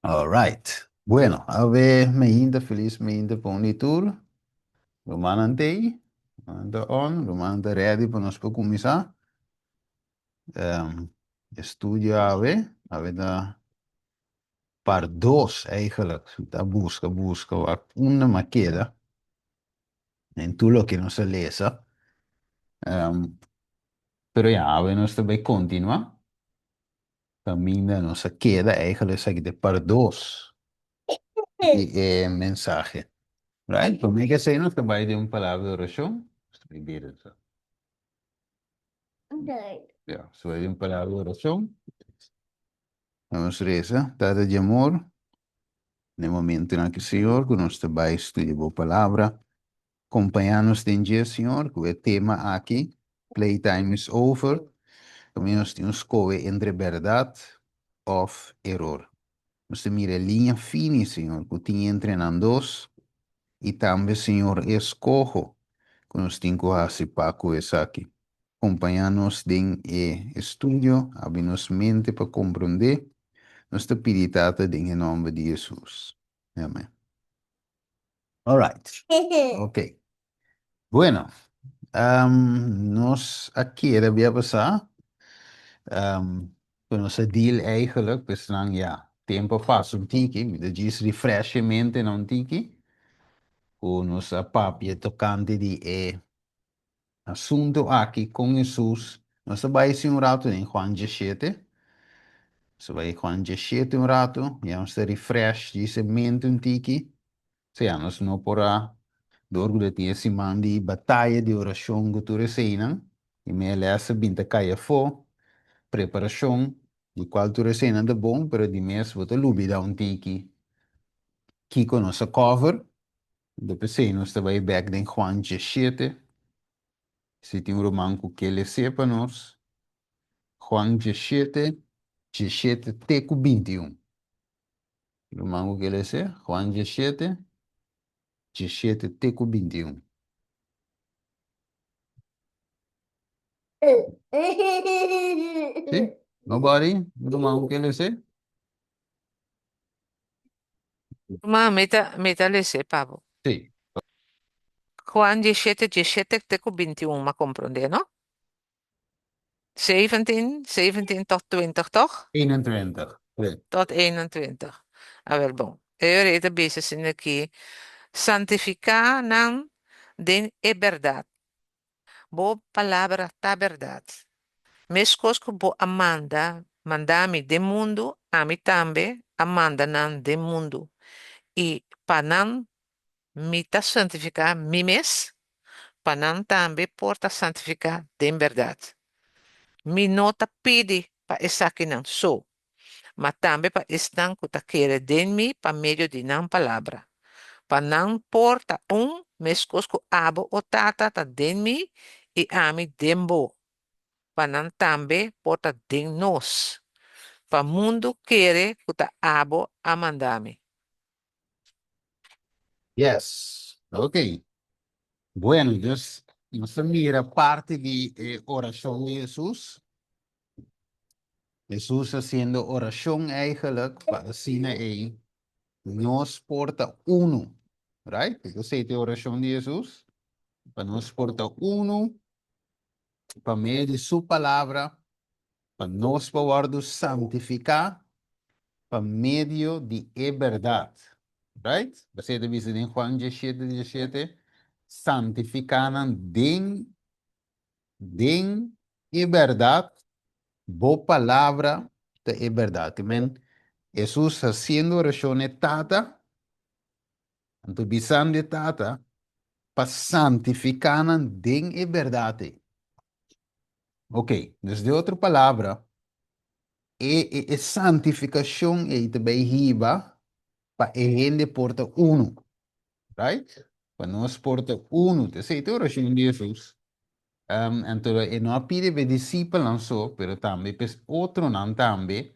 Alright. Bueno, awe meinta, feliz meinta pa un di tur. Rumannan t'ei, rumannan ta on, rumannan ta ready pa nos por kuminsá. Estudio awe, awe ta part dos eigenlijk. Mi ta buska, buska wak unda mi a keda den tur loke nos a lesa. Pero ya, awe nos ta bai kontinuá. Kaminda nos a keda eigenlijk esaki ta e part dos di e mensahe. Right? Promé ke esei nos ta bai den un palabra di orashon. Nos ta bai bira esaki. Ya, nos ta bai den un palabra di orashon. Nos resa, Tata di amor, na e momentonan aki, Señor, ku nos ta bai studia Bo Palabra, kompañá nos den dje, Señor, ku e tema aki, Playtime is over, kaminda nos tin un skohe entre bèrdat òf eror. Nos ta mira e liña fini, Señor, ku tin entre nan dos, i tambe, Señor, e eskoho ku nos tin ku hasi pa ku esaki. Kompañá nos den e estudio, habri nos mente pa komprondé. Nos ta pidi, Tata, den e nòmber di Hesus. Amèn. Alright. Ok. Bueno, nos a kere bia pasá ku nos a deal eigenlijk, pues nan ya, tempo a pasa un tiki, mi ta djis refresh e mente nan un tiki, ku nos a papia tokante di e asuntu aki kon Hesus, nos a bai si un ratu den Juan 17, nos a bai Juan 17 un ratu, ya nos ta refresh djis e mente un tiki, Sea, nos no por a dor ku ta tin e siman di bataya di orashon ku tur eseinan, i MLS a bin ta kai afó, preparashon, di kual tur eseinan ta bon, pero di mes bo ta lubida un tiki kiko nos a cover. Anto p'esei nos ta bai bèk den Juan 17. Si tin un ruman ku ke les'é pa nos, Juan 17, 17 te ku 21. Ruman ku ke lese, Juan 17, 17 te ku 21. Si? Nobody? Ruman ku ke lese? Ruman, mi ta, mi ta lese pa bo. Si. Juan 17, 17 te ku 21, m'a komprondé, no? 17, 17 tot 20, toch? 21, sí. Tot 21. Awel bon. E ora ei ta bisa asina aki, Santifiká nan den e bèrdat. Bo palabra ta bèrdat. Meskos ku bo a manda manda mi den mundu, ami tambe a manda nan den mundu. I pa nan Mi ta santifiká mi mes, pa nan tambe por ta santifiká den bèrdat. Mi no ta pidi pa esakinan so, ma tambe pa esnan ku ta kere den mi pa medio di nan palabra, pa nan por ta un, meskos ku abo, o Tata, ta den mi i ami den bo, pa nan tambe por ta den nos, pa mundu kere ku ta abo a manda mi. Yes. Ok. Bueno, dus nos ta mira parti di e orashon di Hesus. Hesus hasiendo orashon eigenlijk pa asina ei nos por ta unu. Right? Esei ta e orashon di Hesus. Pa nos por ta unu pa medio di su palabra, pa nos por wòrdu santifiká pa medio di e bèrdat. Right? Esei ta bisa den Juan 17, 17, Santifiká nan den den e bèrdat, bo palabra ta e bèrdat. Ke men, Hesus hasiendo orashon na e Tata, anto bisando e Tata pa santifiká nan den e bèrdat ei. Ok, dus den otro palabra, e, e, e santifikashon ei ta bai hiba pa e hende por ta unu. Right? Pa nos por ta unu. Esei ta e orashon di Hesus. Anto e no a pidi pa e disipelnan so, pero tambe pa e otronan tambe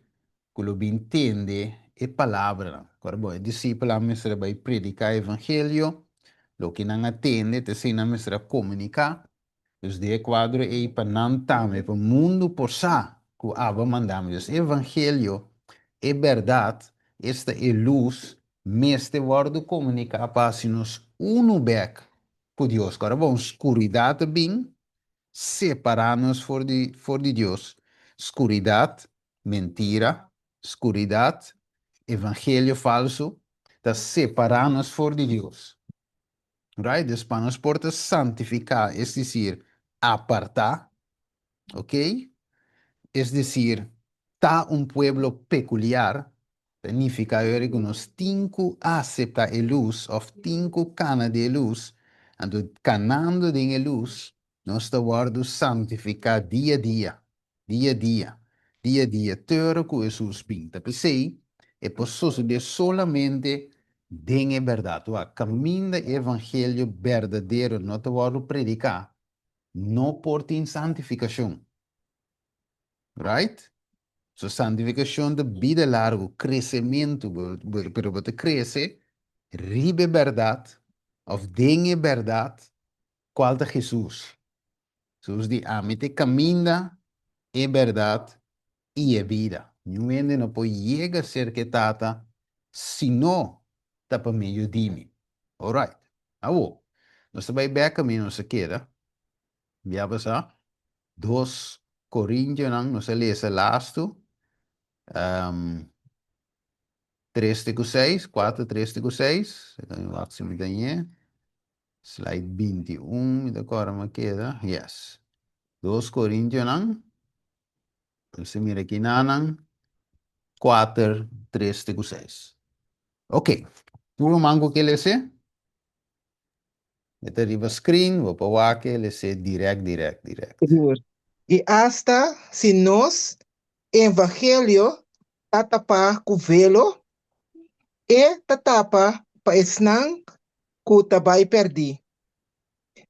ku lo bin tende e palabranan. Kòrda bo, e disipelnan mester a bai prediká e evangelio, loke nan a tende, ta esei nan mester a komuniká. Dus den e kuadro ei pa nan tambe, pa mundu por sa ku Abba manda mi. Dus e evangelio, e bèrdat, Esta e lus mester wòrdu komuniká pa hasi nos unu bèk ku Dios. Kòrda bon, skuridat a bin separá nos for di for di Dios. Skuridat, mentira, skuridat, evangelio falsu, ta separá nos for di Dios. Right? Dus pa nos por ta santifiká, es desir, apartá, ok? Es desir, ta un pueblo pekuliar, ta nifiká yori ku nos tin ku aseptá e lus òf tin ku kana den e lus, anto kanando den e lus, nos ta wòrdu santifiká dia dia. Dia dia, dia dia, te ora ku Hesus bin. Ta p'esei e por sosodé solamente den e bèrdat. Wak, kaminda e evangelio berdadero no ta wòrdu prediká, no por tin santifikashon. Right? So santifikashon ta bida largu, kresementu, pero bo ta krese riba e bèrdat òf den e bèrdat kual ta Hesus. Jesús di, Ami ta e kaminda, e bèrdat i e bida. Niun hende no por yega serka e Tata si no ta pa medio di mi. Alright. Awor, nos ta bai bèk kaminda nos a keda. Bia pasá, Dos Korintionan, nos a lesa lastu, tres te ku seis, kuater, tres te ku seis. Wak si mi ta ñe. Slide 21, mi ta kòrda mi a keda. Yes. Dos Korintionan. Nos ta mira aki nanan. Kuater, tres te ku seis. Ok. Tur ruman ku ke lese? E ta riba screen, bo por wak e lese dirèkt, dirèkt, dirèkt. Sigur. I asta si nos evangelio ta tapá ku velo, e ta tapa pa esnan ku ta bai pèrdí.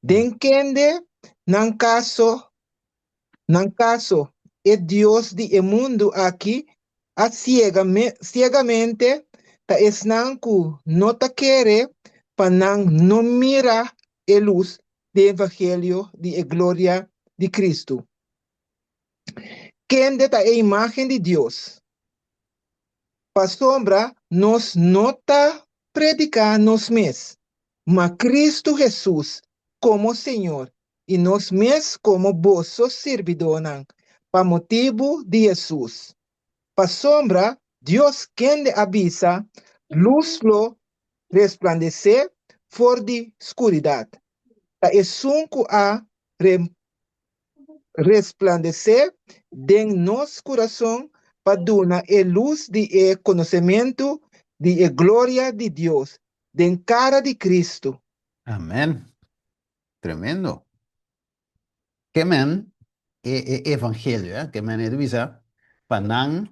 Den kende nan kaso nan kaso e dios di e mundu aki a siega siegamente ta esnan ku no ta kere pa nan no mira e lus di e evangelio di e gloria di Kristu, kende ta e imágen di Dios. Pasobra nos no ta prediká nos mes, ma Kristu Hesus komo Señor i nos mes komo boso sirbidónan pa motibu di Hesus. Pasobra Dios kende a bisa, Lus lo resplandesé for di skuridat, ta esun ku a resplandesé den nos kurason pa duna e lus di e konosementu di e gloria di Dios den kara di Kristu. Amen. Tremendo. Ke men e e evangelio, eh? Ke men e ta bisa pa nan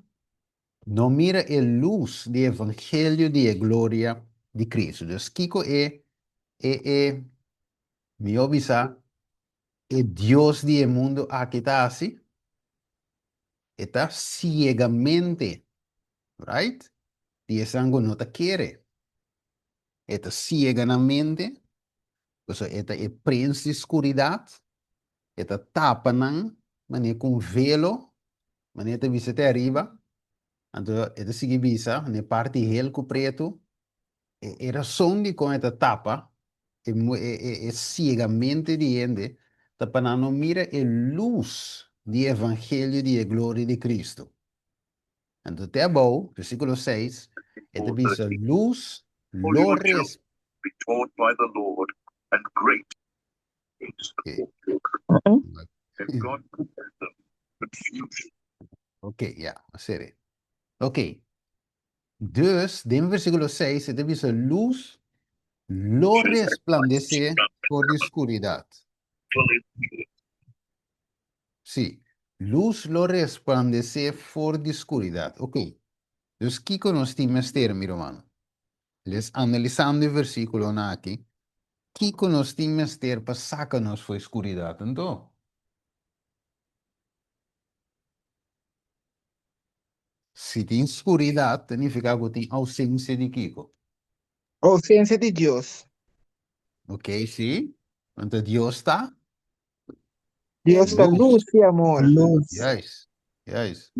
no mira e lus di evangelio di e gloria di Kristu. Dus kiko e e e mihó bisa E dios di e mundu aki ta hasi? E ta siegamente, right? Di esnan ku no ta kere. E ta siega nan mente, pasobra e ta e prins di skuridat, e ta tapa nan manera ku un velo, manera e ta bisa te ariba, anto e ta sigui bisa na e parti hel ku pretu, E rason dikon e ta tapa e siega mente di hende ta pa nan no mira e lus di evangelio di e gloria di Cristo. Anto te abou, versículo 6, e ta bisa lus lo res. Ok, ya, a sere. Ok. Dus, den versíkulo 6 e ta bisa lus lo resplandesé for di skuridat. Sí, lus lo resplandesé for di skuridat. Ok, dus kiko nos tin mester, mi ruman? Les analisando e versíkulonan aki, kiko nos tin mester pa saka nos for e skuridat anto? Si tin skuridat, ta nifiká ku tin ousensia di kiko? Ousensia di Dios. Ok, sí. Anto Dios ta? Dios ta lus i amor. Lus. Juist, juist.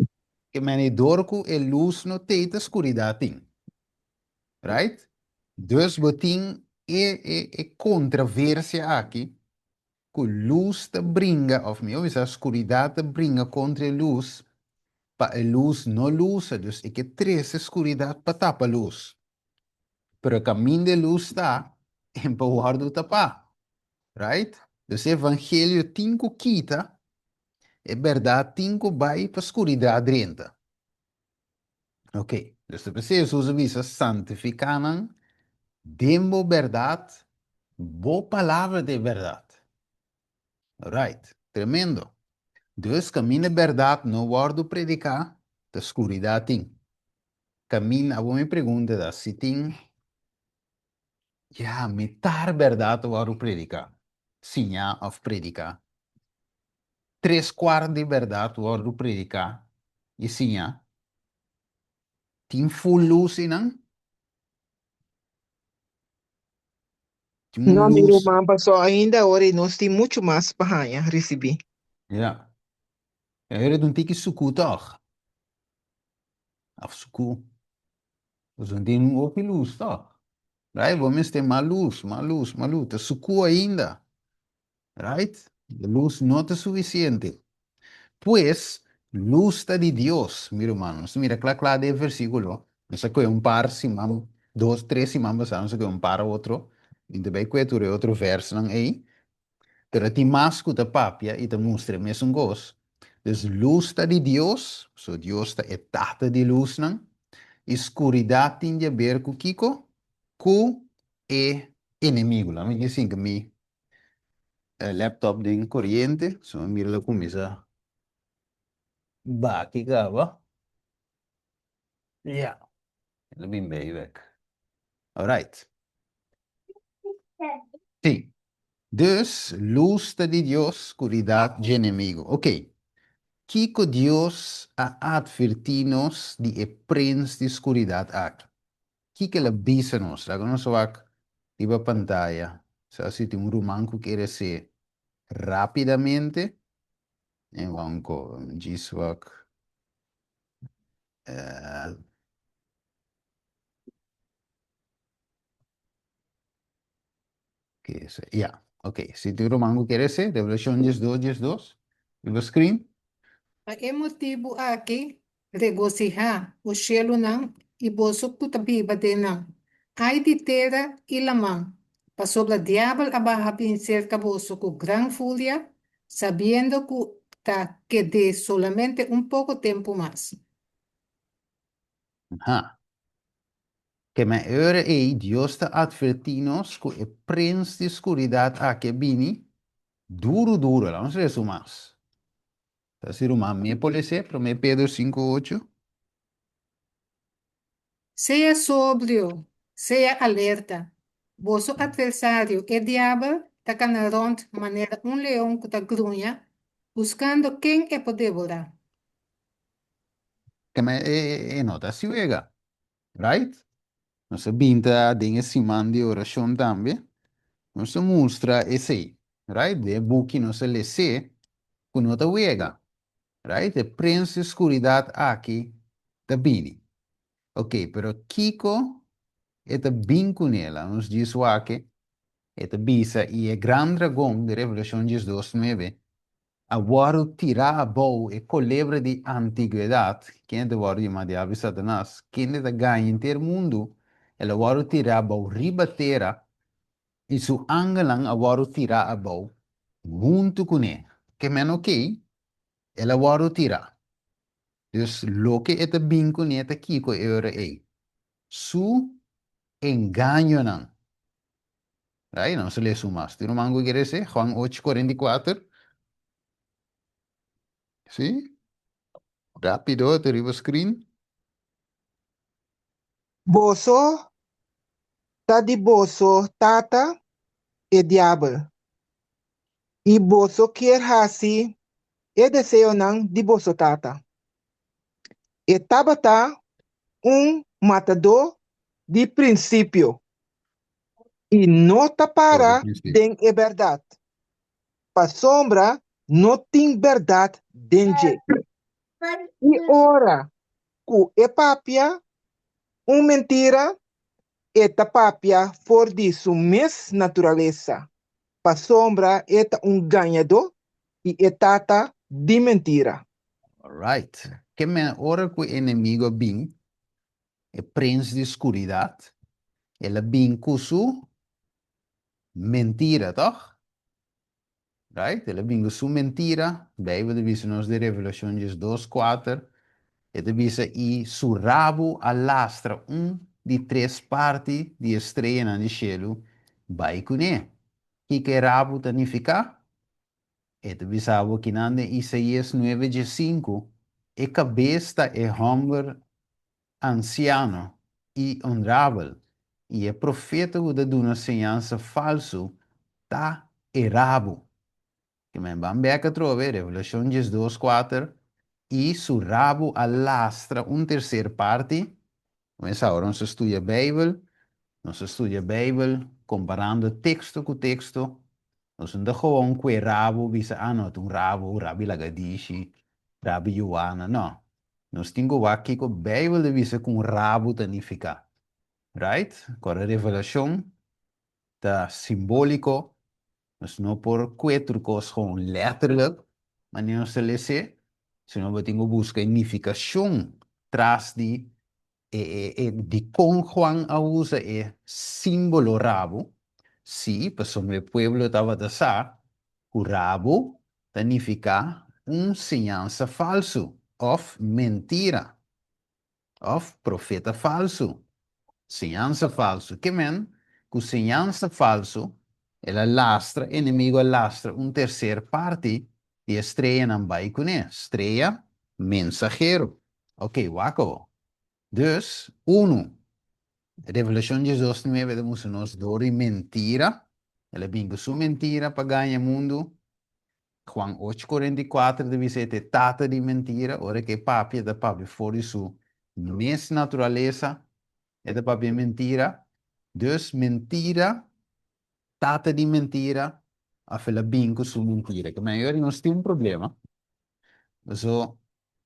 Ke mene dor ku e lus no tei ta skuridat tin. Right? Dus bo tin e e e kontraversia aki ku lus ta bringa òf mihó bisa skuridat ta bringa kontra e lus pa e lus no lusa. Dus e ke trese skuridat pa tapa lus. Pero kaminda e lus ta, e por wòrdu tapá. Right? Dus e evangelio tin ku kita, e bèrdat tin ku bai pa skuridat drenta. Ok, dus ta p'esei Hesus a bisa, Santifiká nan den bo bèrdat, bo palabra ta e bèrdat. Right, tremendo. Dus kaminda bèrdat no wòrdu prediká, ta skuridat tin. Kaminda, awor mi pregunta ta, si tin, ya, mitar bèrdat ta wòrdu prediká, siñá òf prediká, 3/4 di bèrdat wòrdu prediká i siñá, tin full lus einan? Tin un No, mi lus? ruman, paso ainda ora nos tin muchu mas pa haña, risibí. Ja. E ora ta un tiki sukú tòg. Òf sukú. Pasobra no tin un hopi lus tòg. Right? Bo mester mas lus, mas lus, mas lus. Ta sukú ainda. Right? E lus no ta sufisiente. Pues, lus ta di Dios, mi ruman. Nos ta mira kla kla den e versíkulo. Nos a kohe un par siman, dos, tres siman pasá nos a kohe un par otro. Mi ta bai kohe tur e otro vèrsnan ei. Pero tin mas ku ta papia i ta mustra e mesun kos. Dus lus ta di Dios, so Dios ta e Tata di lusnan. I skuridat tin di aber ku kiko? Ku e enemigu. Laat mi sinka mi laptop den koriente, so mi mira lo kuminsá baki kaba. Ya, el a bin bei bek. Alright. Sí. Dus, lus ta di Dios, skuridat dje enemigu. Ok. Kiko Dios a atvertí nos di e prens di skuridat aki? Kiko el a bisa nos? Laga nos wak riba pantaya. Sa si tin un ruman ku kere se rápidamente. E wanko, djis wak. Ya, ok. Si tin ruman ku kere se, Revelashon 12, 12, riba screen. Pa e motibu aki, regosihá, o shelunan, i boso ku ta biba den nan. Ai di tera i laman, pasobra diabel a baha bin serka boso ku gran furia, sabiendo ku ta ked'é solamente un poko tempu mas. Aha. Kema e ora ei Dios ta atvertí nos ku e prens di skuridat aki a bini duru duru. Laga nos lesa un mas. Ta si ruman mi e por les'é, Promé Pedro 5, 8. Sea sobrio, sea alerta. Boso atversario, e diabel, ta kana rònt manera un leon ku ta gruña, buskando ken e por devorá. Kema e no ta hasi wega, right? Nos a binta den e siman di orashon tambe, nos a mustra esei, right? Den e buki nos a les'é ku no ta wega, right? E prens di skuridat aki ta bini. Ok, pero kiko e ta bin kuné? Laga nos djis wak e ta bisa, I e gran dragon, di Revelashon 12:9, a wòrdu tirá abou, e kolebra di antigwedat, kende ta wòrdu yamá Diabel i Satanas, kende ta gaña henter mundu, el a wòrdu tirá abou riba tera, i su angelnan a wòrdu tirá abou huntu kuné. Ke men okey, el a wòrdu tirá. Dus loke e ta bin kuné ta kiko e ora ei? Su engañonan. Right? Nos a lesa un mas. Tin un man ku kere lesa? Juan 8, 44. Sí? Rápido, ta riba screen. Boso ta di boso tata, e diabel, i boso kier hasi e deseonan di boso tata. E tabata un matadó di prinsipio i no ta para den e bèrdat, pasobra no tin bèrdat den dje. I ora ku e papia un mentira, e ta papia for di su mes naturalesa, pasobra e ta un gañadó i e tata di mentira. Alright. Ke men ora ku enemigo a bin, e prens di skuridat, el a bin ku su mentira, tòg? Right? El a bin ku su mentira. Beibel ta bisa nos den Revelashon 12, 4, e ta bisa, I su rabu a lastra un di tres parti di e streanan di shelu bai kuné. Kiko e rabu ta nifiká? E ta bisa bo kinan den Isaías 9, 5, E kabes ta e hòmber ansiano i onrabel, i e profeta ku ta duna señansa falsu ta e rabu. Ke men ban bek atrobe, Revelashon 12, 4, I su rabu a lastra un terser parti. Kuminsá ora nos ta studia Beibel, nos ta studia Beibel komparando teksto ku teksto. Nos no ta gewoon kue rabu bisa, ah no, ta un rabu, rabi lagadishi, rabi yuana. No. Nos tin ku wak kiko Beibel ta bisa ku un rabu ta nifiká. Right? Kòrda Revelashon ta simbóliko. Nos no por kue tur kos gewoon lèterlik manera nos ta les'é, sino bo tin ku buska e nifikashon tras di e e e dikon Juan a usa e símbolo rabu. Sí, pasobra e pueblo tabata sa ku rabu ta nifiká un siñansa falsu òf mentira òf profeta falsu, siñansa falsu. Ke men ku siñansa falsu el a lastra, enemigu a lastra un terser parti di e streanan bai kuné, strea mensahero. Oke, wak awor. Dus, unu, Revelashon 12, 9 ta mustra nos dor di mentira, el a bin ku su mentira pa gaña mundu. Juan 8, 44 ta bisa e ta e tata di mentira, ora ku e papia ta papia for di su mes naturalesa, e ta papia mentira. Dus mentira, tata di mentira, òf el a bin ku su mentira. Ke mayoria nos tin un problema, pasobra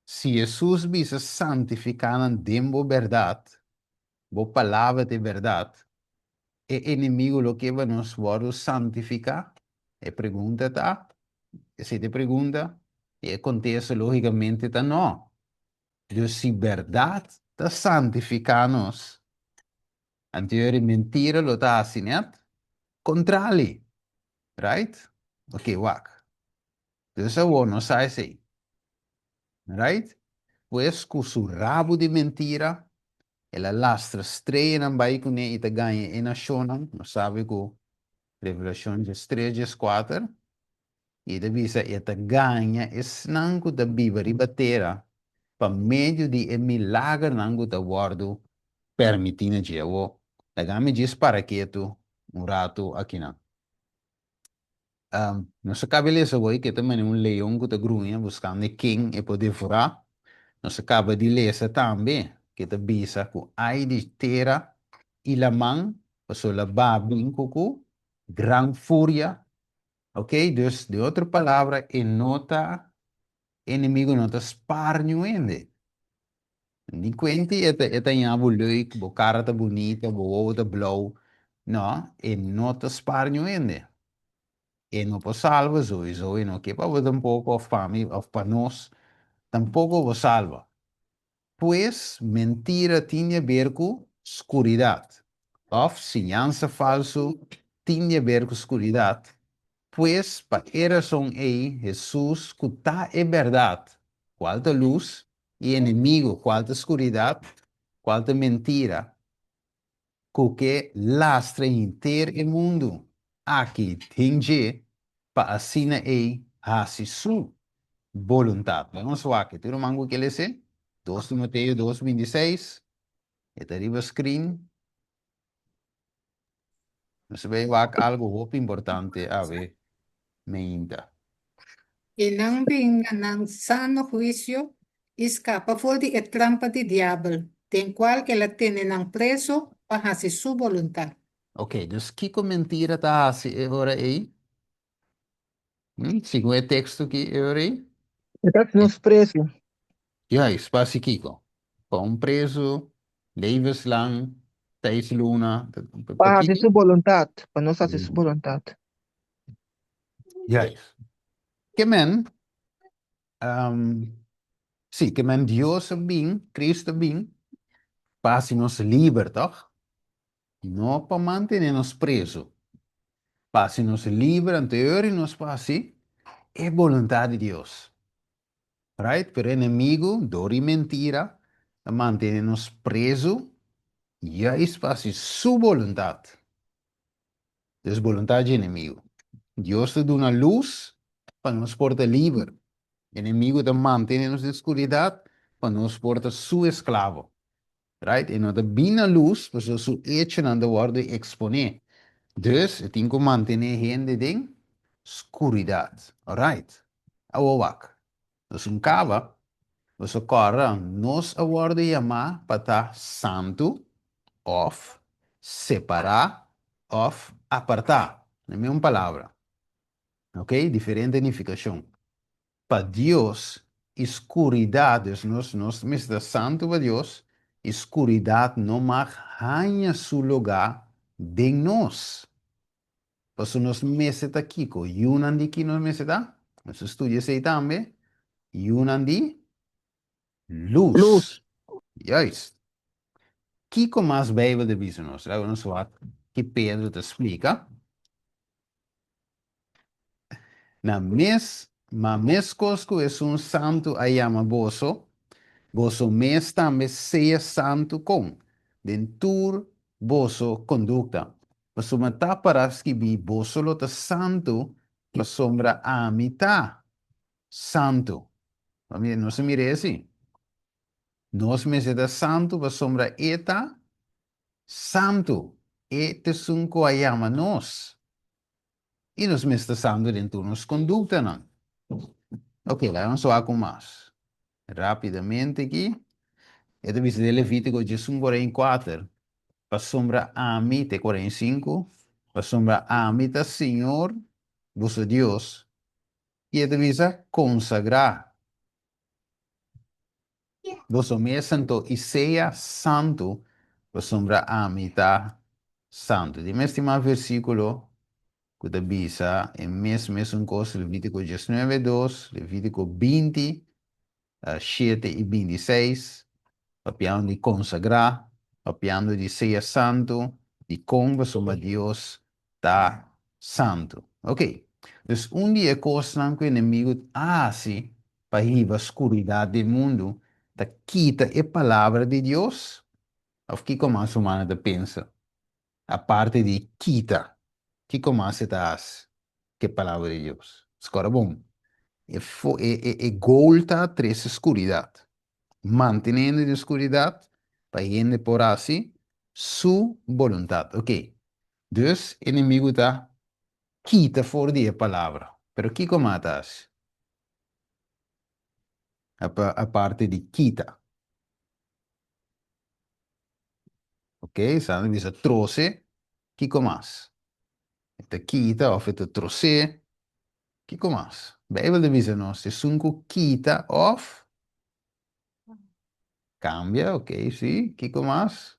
Si Hesus bisa santifiká nan den bo bèrdat, bo palabra ta e bèrdat, e enemigu lo ke pa nos wòrdu santifiká? E pregunta ta, esei ta e pregunta, i e kontesta lógikamente ta nò. Dus si bèrdat ta santifiká nos, anto e mentira lo ta hasi nèt kontrali, right? Oke, wak. Dus awor nos sa esei. Right? Pues ku su rabu di mentira, el a lastra streanan bai kuné i ta gaña e nashonnan. Nos sabi ku Revelashon 13, 14, i ta bisa e ta gaña esnan ku ta biba riba tera pa medio di e milagernan ku ta wòrdu permití na dje. Awor, laga mi djis para ketu un ratu akinan. Nos a kaba e lesa awor ke ta manera un leon ku ta gruña buskando e ken e por devorá. Nos a kaba di lesa tambe ke ta bisa ku ai di tera i laman pasobra lo ba bin ku ku gran furia. Oke, dus den otro palabra e no ta enemigo no ta spar niun hende. Ni kuenti e ta e ta ña bo leuk, bo kara ta bunita, bo wowo ta blou. No, e no ta spar niun hende. E no por salba, souiso e no ke pa bo tampoko òf pa mi òf pa nos tampoko bo salba. Pues mentira tin di haber ku skuridat òf siñansa falsu tin di haber ku skuridat. Pues pa e rason ei Hesus ku ta e bèrdat, kual ta lus, i enemigo, kual ta skuridat, kual ta mentira, ku ke lastra henter e mundu aki den dje pa asina ei hasi su boluntat. Bai nos wak e tur ruman ku ke lese, 2 Timoteo 2, 26, e ta riba screen. Nos ta bai wak algu hopi importante awe meinta. I nan bin na nan sano huisio i skapa for di e trampa di diabel, den kual el a tene nan preso pa hasi su boluntat. Oke, dus kiko mentira ta hasi e ora ei? Segun e teksto ki e ora ei? E ta hasi nos preso. Juist, pa hasi kiko? Pa un prezu, levenslang, seis luna, Pa pa hasi kiko? su boluntat, pa nos hasi su boluntat. Juist. Ke men, sí, ke men Dios a bin, Cristo a bin, pa hasi nos liber, tòg? No pa mantené nos prezu. Pa hasi nos liber, anto e ora nos por hasi e boluntat di Dios. Right? Pero enemigu, dor di mentira, ta mantené nos prezu juist pa hasi su boluntat. Dus boluntat dje enemigu. Dios ta duna lus pa nos por ta liber. Enemigu ta mantené nos den skuridat pa nos por ta su esklavo. Right? E no ta bin na lus pasobra su echonan ta wòrdu eksponé. Dus e tin ku mantené hende den skuridat. Alright. Awor wak. Nos un kaba. Nos a kòrda nos a wòrdu yamá pa ta santu òf separá òf apartá. Na mesun palabra. Ok? Diferente nifikashon. Pa Dios i skuridat, dus nos nos mester ta santu pa Dios, i skuridat no mag haña su lugá den nos. Pasobra nos mester ta kiko? Yunan di ki nos mester ta? Nos a studia esei tambe. Yunan di lus. Lus. Juist. Kiko mas Beibel ta bisa nos? Laga nos wak ki Pedro ta splika. Na mes, ma meskos ku Esun Santu a yama boso, boso mes tambe sea santu kon den tur boso kondukta. Pasobra ta pará skibí, Boso lo ta santu, pasobra ami ta santu. Nos a mira esei. Nos mester ta santu pasobra e ta santu. E ta esun ku a yama nos. I nos mester ta santu den tur nos konduktanan. Ok, laga nos wak un mas. Rápidamente aki. E ta bisa den Levítiko djesun 44, Pasobra ami, te 45, pasobra ami ta Señor boso Dios, i e ta bisa, konsagrá Boso mes anto i sea santu, pasobra ami ta santu. Di mes tin mas versíkulo ku ta bisa e mes mesun kos, Levítiko 19, 2, Levítiko 20, 7 i 26, papiando di konsagrá, papiando di sea santu, dikon pasobra Dios ta santu. Ok, dus un di e kosnan ku enemigu a hasi pa hiba skuridat den mundu ta kita e palabra di Dios? Òf kiko mas humano ta pensa? Aparte di kita, kiko mas e ta hasi ku e palabra di Dios? Skora bon, e e e goal ta trese skuridat, mantene hende den skuridat pa hende por hasi su boluntat. Ok, dus enemigu ta kita for di e palabra, pero kiko mas ta hasi? Aparte di kita. Ok, sa nan bisa trose, kiko mas? E ta kita of e ta trosé, kiko mas? Bijbel ta bisa nos, esun ku kita of kambia, ok, si, kiko mas?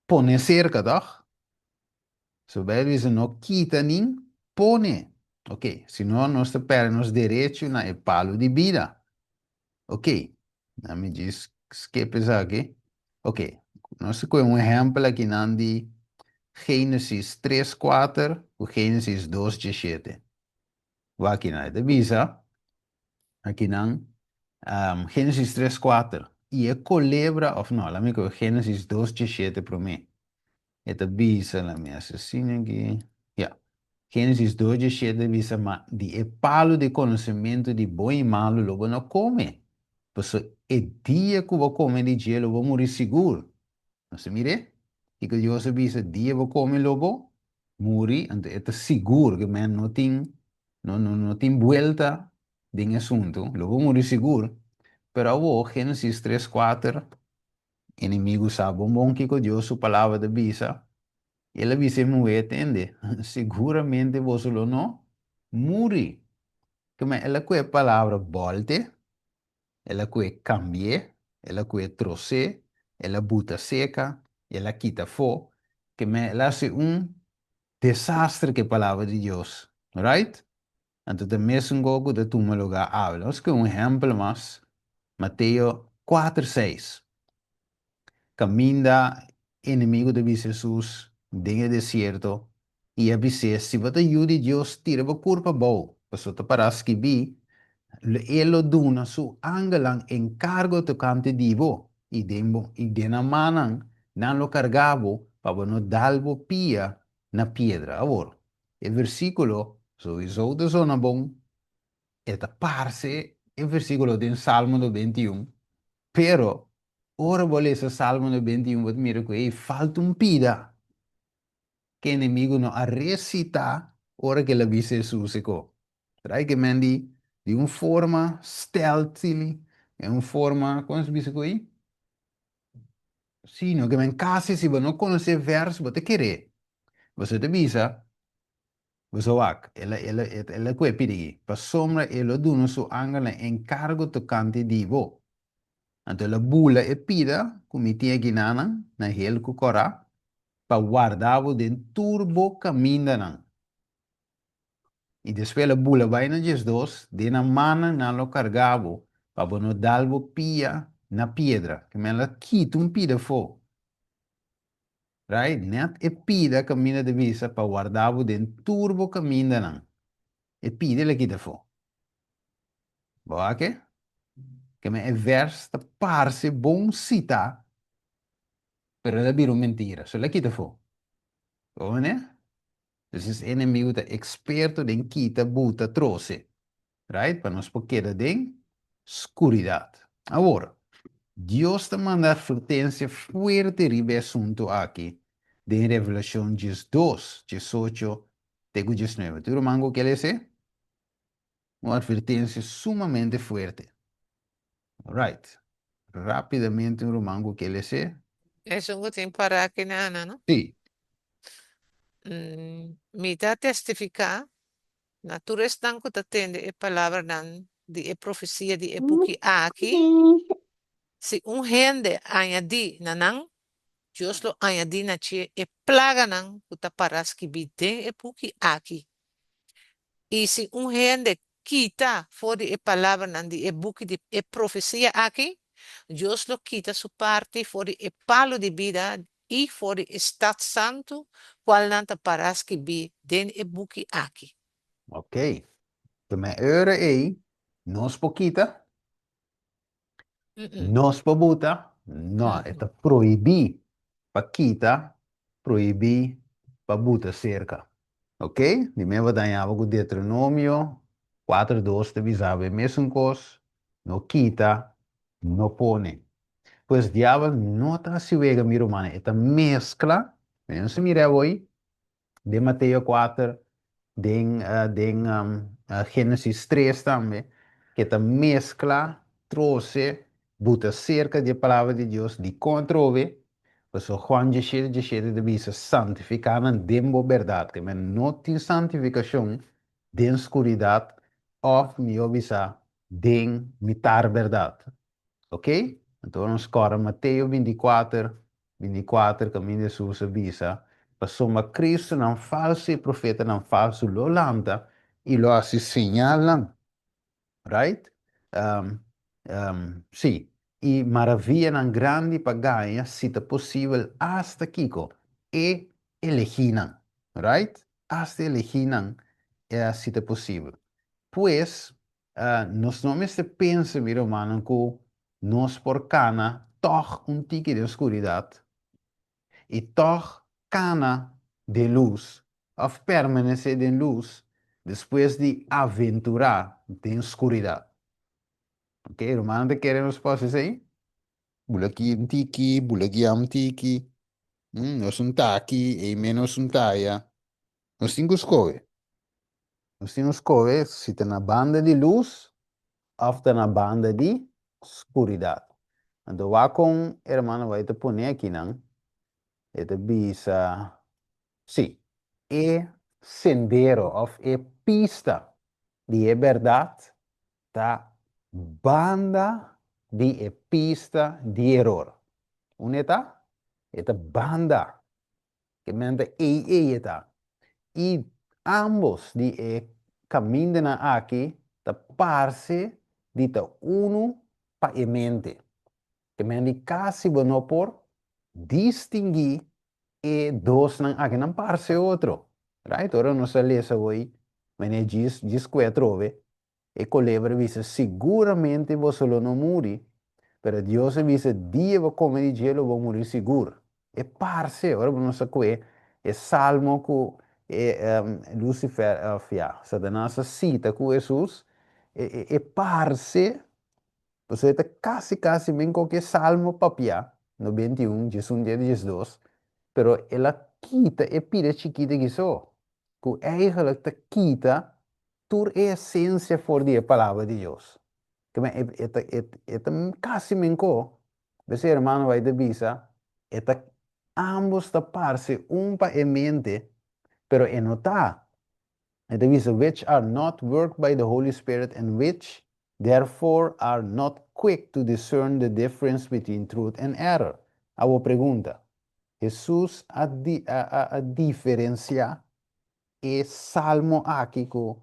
Pone serka, tòg? So Bijbel bisa no kita nin pone. Ok, si no nos ta perde nos derecho na e palu di bida. Ok, na mi djis skip esaki. Ok, nos ta kohe un ehèmpel akinan di Génesis tres kuater ku Génesis dos diesshete. Wak akinan, e ta bisa akinan Génesis tres kuater, i e kolebra, òf no, laat mi kohe Génesis dos diesshete promé. E ta bisa, laat mi hasi asina aki, ya, Génesis dos diesshete ta bisa, Ma di e palu di konosementu di bon i malu lo bo no kome, pasobra e dia ku bo kome di dje lo bo muri sigur. Nos ta mir'é? Kiko Dios a bisa, Dia bo kome lo bo muri, anto e ta sigur, ke men no tin, no, no, no tin buelta den e asuntu, lo bo muri sigur. Pero awor, Génesis tres kuater, Enemigu sa bon bon kiko Dios su palabra ta bisa. El a bisa e muhé, Tende, siguramente boso lo no muri. Kema el a ku e palabra bòlte? El a kue kambi'é, el a kue tros'é, el a buta seka, el a kita afó, ke men el a hasi un desastre ku e Palabra di Dios. Right? Anto ta mesun kos ku ta tuma lugá awe. Nos ke un ehèmpel mas, Mateo kuater seis. Kaminda enemigu ta bisa Hesus den e desierto i a bis'é, Si bo ta Yu di Dios, tira bo kurpa abou, pasobra ta pará skibí, E lo duna su angelnan enkargo tokante di bo, i den bo i den nan mannan nan lo karga bo pa bo no dal bo pia na piedra. Awor, e versíkulo souiso ta zona bon, e ta parse e versíkulo den Salmo 91, pero Ora bo lesa Salmo 91 bo ta mira ku ei falta un pida ku e enemigu no a resitá ora ku el a bisa Hesus e ko. Trai ke men di di un forma stealthily, den un forma, kon se bisa ku ei? Si, no ke men kasi si bo no konosé e vèrs bo ta keré. Boso ta bisa, Boso wak, el a el a el a kue pidi, pasobra e lo duna su angelnan enkargo tokante di bo. Anto el a bula e pida ku mi tin aki nanan na hel ku kòrá pa warda bo den tur bo kamindanan. I despues el a bula bai na 12, den nan mannan nan lo karga bo pa bo no dal bo pia na piedra. Ke men el a kita un pida afó. Right? Nèt e pida kaminda ta bisa pa warda bo den tur bo kamindanan. E pida el a kita afó. Bo wak e? Ke men e vers ta parse bon sitá, pero el a bira un mentira. So el a kita afó. Bo manera? Entonces e enemigo ta experto den kita, buta, trose. Right? Pa nos por keda den skuridat. Awor, Dios ta manda advertensia fuerte riba e asuntu aki den Revelashon 12, 18 te ku 19. Tur ruman ku ke lesa e? Un advertensia sumamente fuerte. Alright. Rapidamente un ruman ku ke lesa e? Esun ku tin pará aki na Ana, no? Sí. Mi ta testifiká Na tur esnan ku ta tende e palabranan di e profesia di e buki aki, si un hende añadí na nan, Dios lo añadí na dje e plaganan ku ta pará skibí den e buki aki. I si un hende kita for di e palabranan di e buki di e profesia aki, Dios lo kita su parti for di e palu di bida i for di e stat santu, kualnan ta pará skibí den e buki aki. Ok. Promé ora ei, nos por kita? Nos por buta? No, e ta prohibí pa kita, prohibí pa buta serka. Ok? Di mes bo ta haña bo ku Deuteronomio 4:2 ta bisa bo e mesun kos, no kita, no pone. Pues diabel no ta hasi wega mi rumannan, e ta meskla, nos a mira awor den Mateo 4, den den Genesis 3 tambe, ke ta meskla, trose, buta serka di e palabra di Dios, dikon atrobe? Pasobra Juan 17, 17 ta bisa, Santifiká nan den bo bèrdat, ke men no tin santifikashon den skuridat òf mihó bisa den mitar bèrdat. Ok? Anto nos kòrda Mateo 24, 24 kaminda Hesus a bisa, Pasobra Kristunan falsu i profetanan falsu lo lanta i lo hasi señalnan, right? Um, um, sí, i maravianan grandi pa gaña, si ta posibel, asta kiko? E elegínan, right? Asta e elegínan, eh, si ta posibel. Pues, Nos no mester pensa, mi rumannan, ku nos por kana tòg un tiki den skuridat i tòg kana den lus òf permanesé den lus despues di aventurá den skuridat. Ok, rumannan ta kere nos por hasi esei? Bula aki un tiki, bula guia un tiki, nos un ta aki, ei menos un ta aya. Nos tin ku skohe. Nos tin ku skohe si ta na banda di lus òf ta na banda di skuridat. Anto wak kon e hermano bai ta pone akinan, e ta bisa, sí, e sendero òf e pista di e bèrdat ta banda. di e pista di eror. Unda e ta? E ta banda. Ke men ta ei ei e ta. I ambos di e kamindanan aki ta parse di ta unu pa e mente. Ke men di kasi bo no por distinguí e dosnan aki, nan parse otro. Right? Ora nos a lesa hoy, meneer djis djis kue atrobe, E kolebra a bisa, Siguramente boso lo no muri, pero Dios a bisa, Dia bo kome di dje lo bo muri sigur. E parse, ora bo nos a kue e salmo ku e Lucifer, òf ya, Satanas a sita ku Hesus, e parse, pasobra e ta kasi kasi men koke salmo papiá, 91, 11 te 12, pero el a kita e pida chikito aki so, ku eigenlijk ta kita tur e esencia for di e Palabra di Dios. Ke men e e ta e e ta casi menco, bes e hermano bai ta bisa, e ta ambos ta parce un pa e mente, pero e no ta. E ta bisa which are not worked by the Holy Spirit and which therefore are not quick to discern the difference between truth and error. Awor pregunta, Jesus a di a a a diferencia E salmo aki ku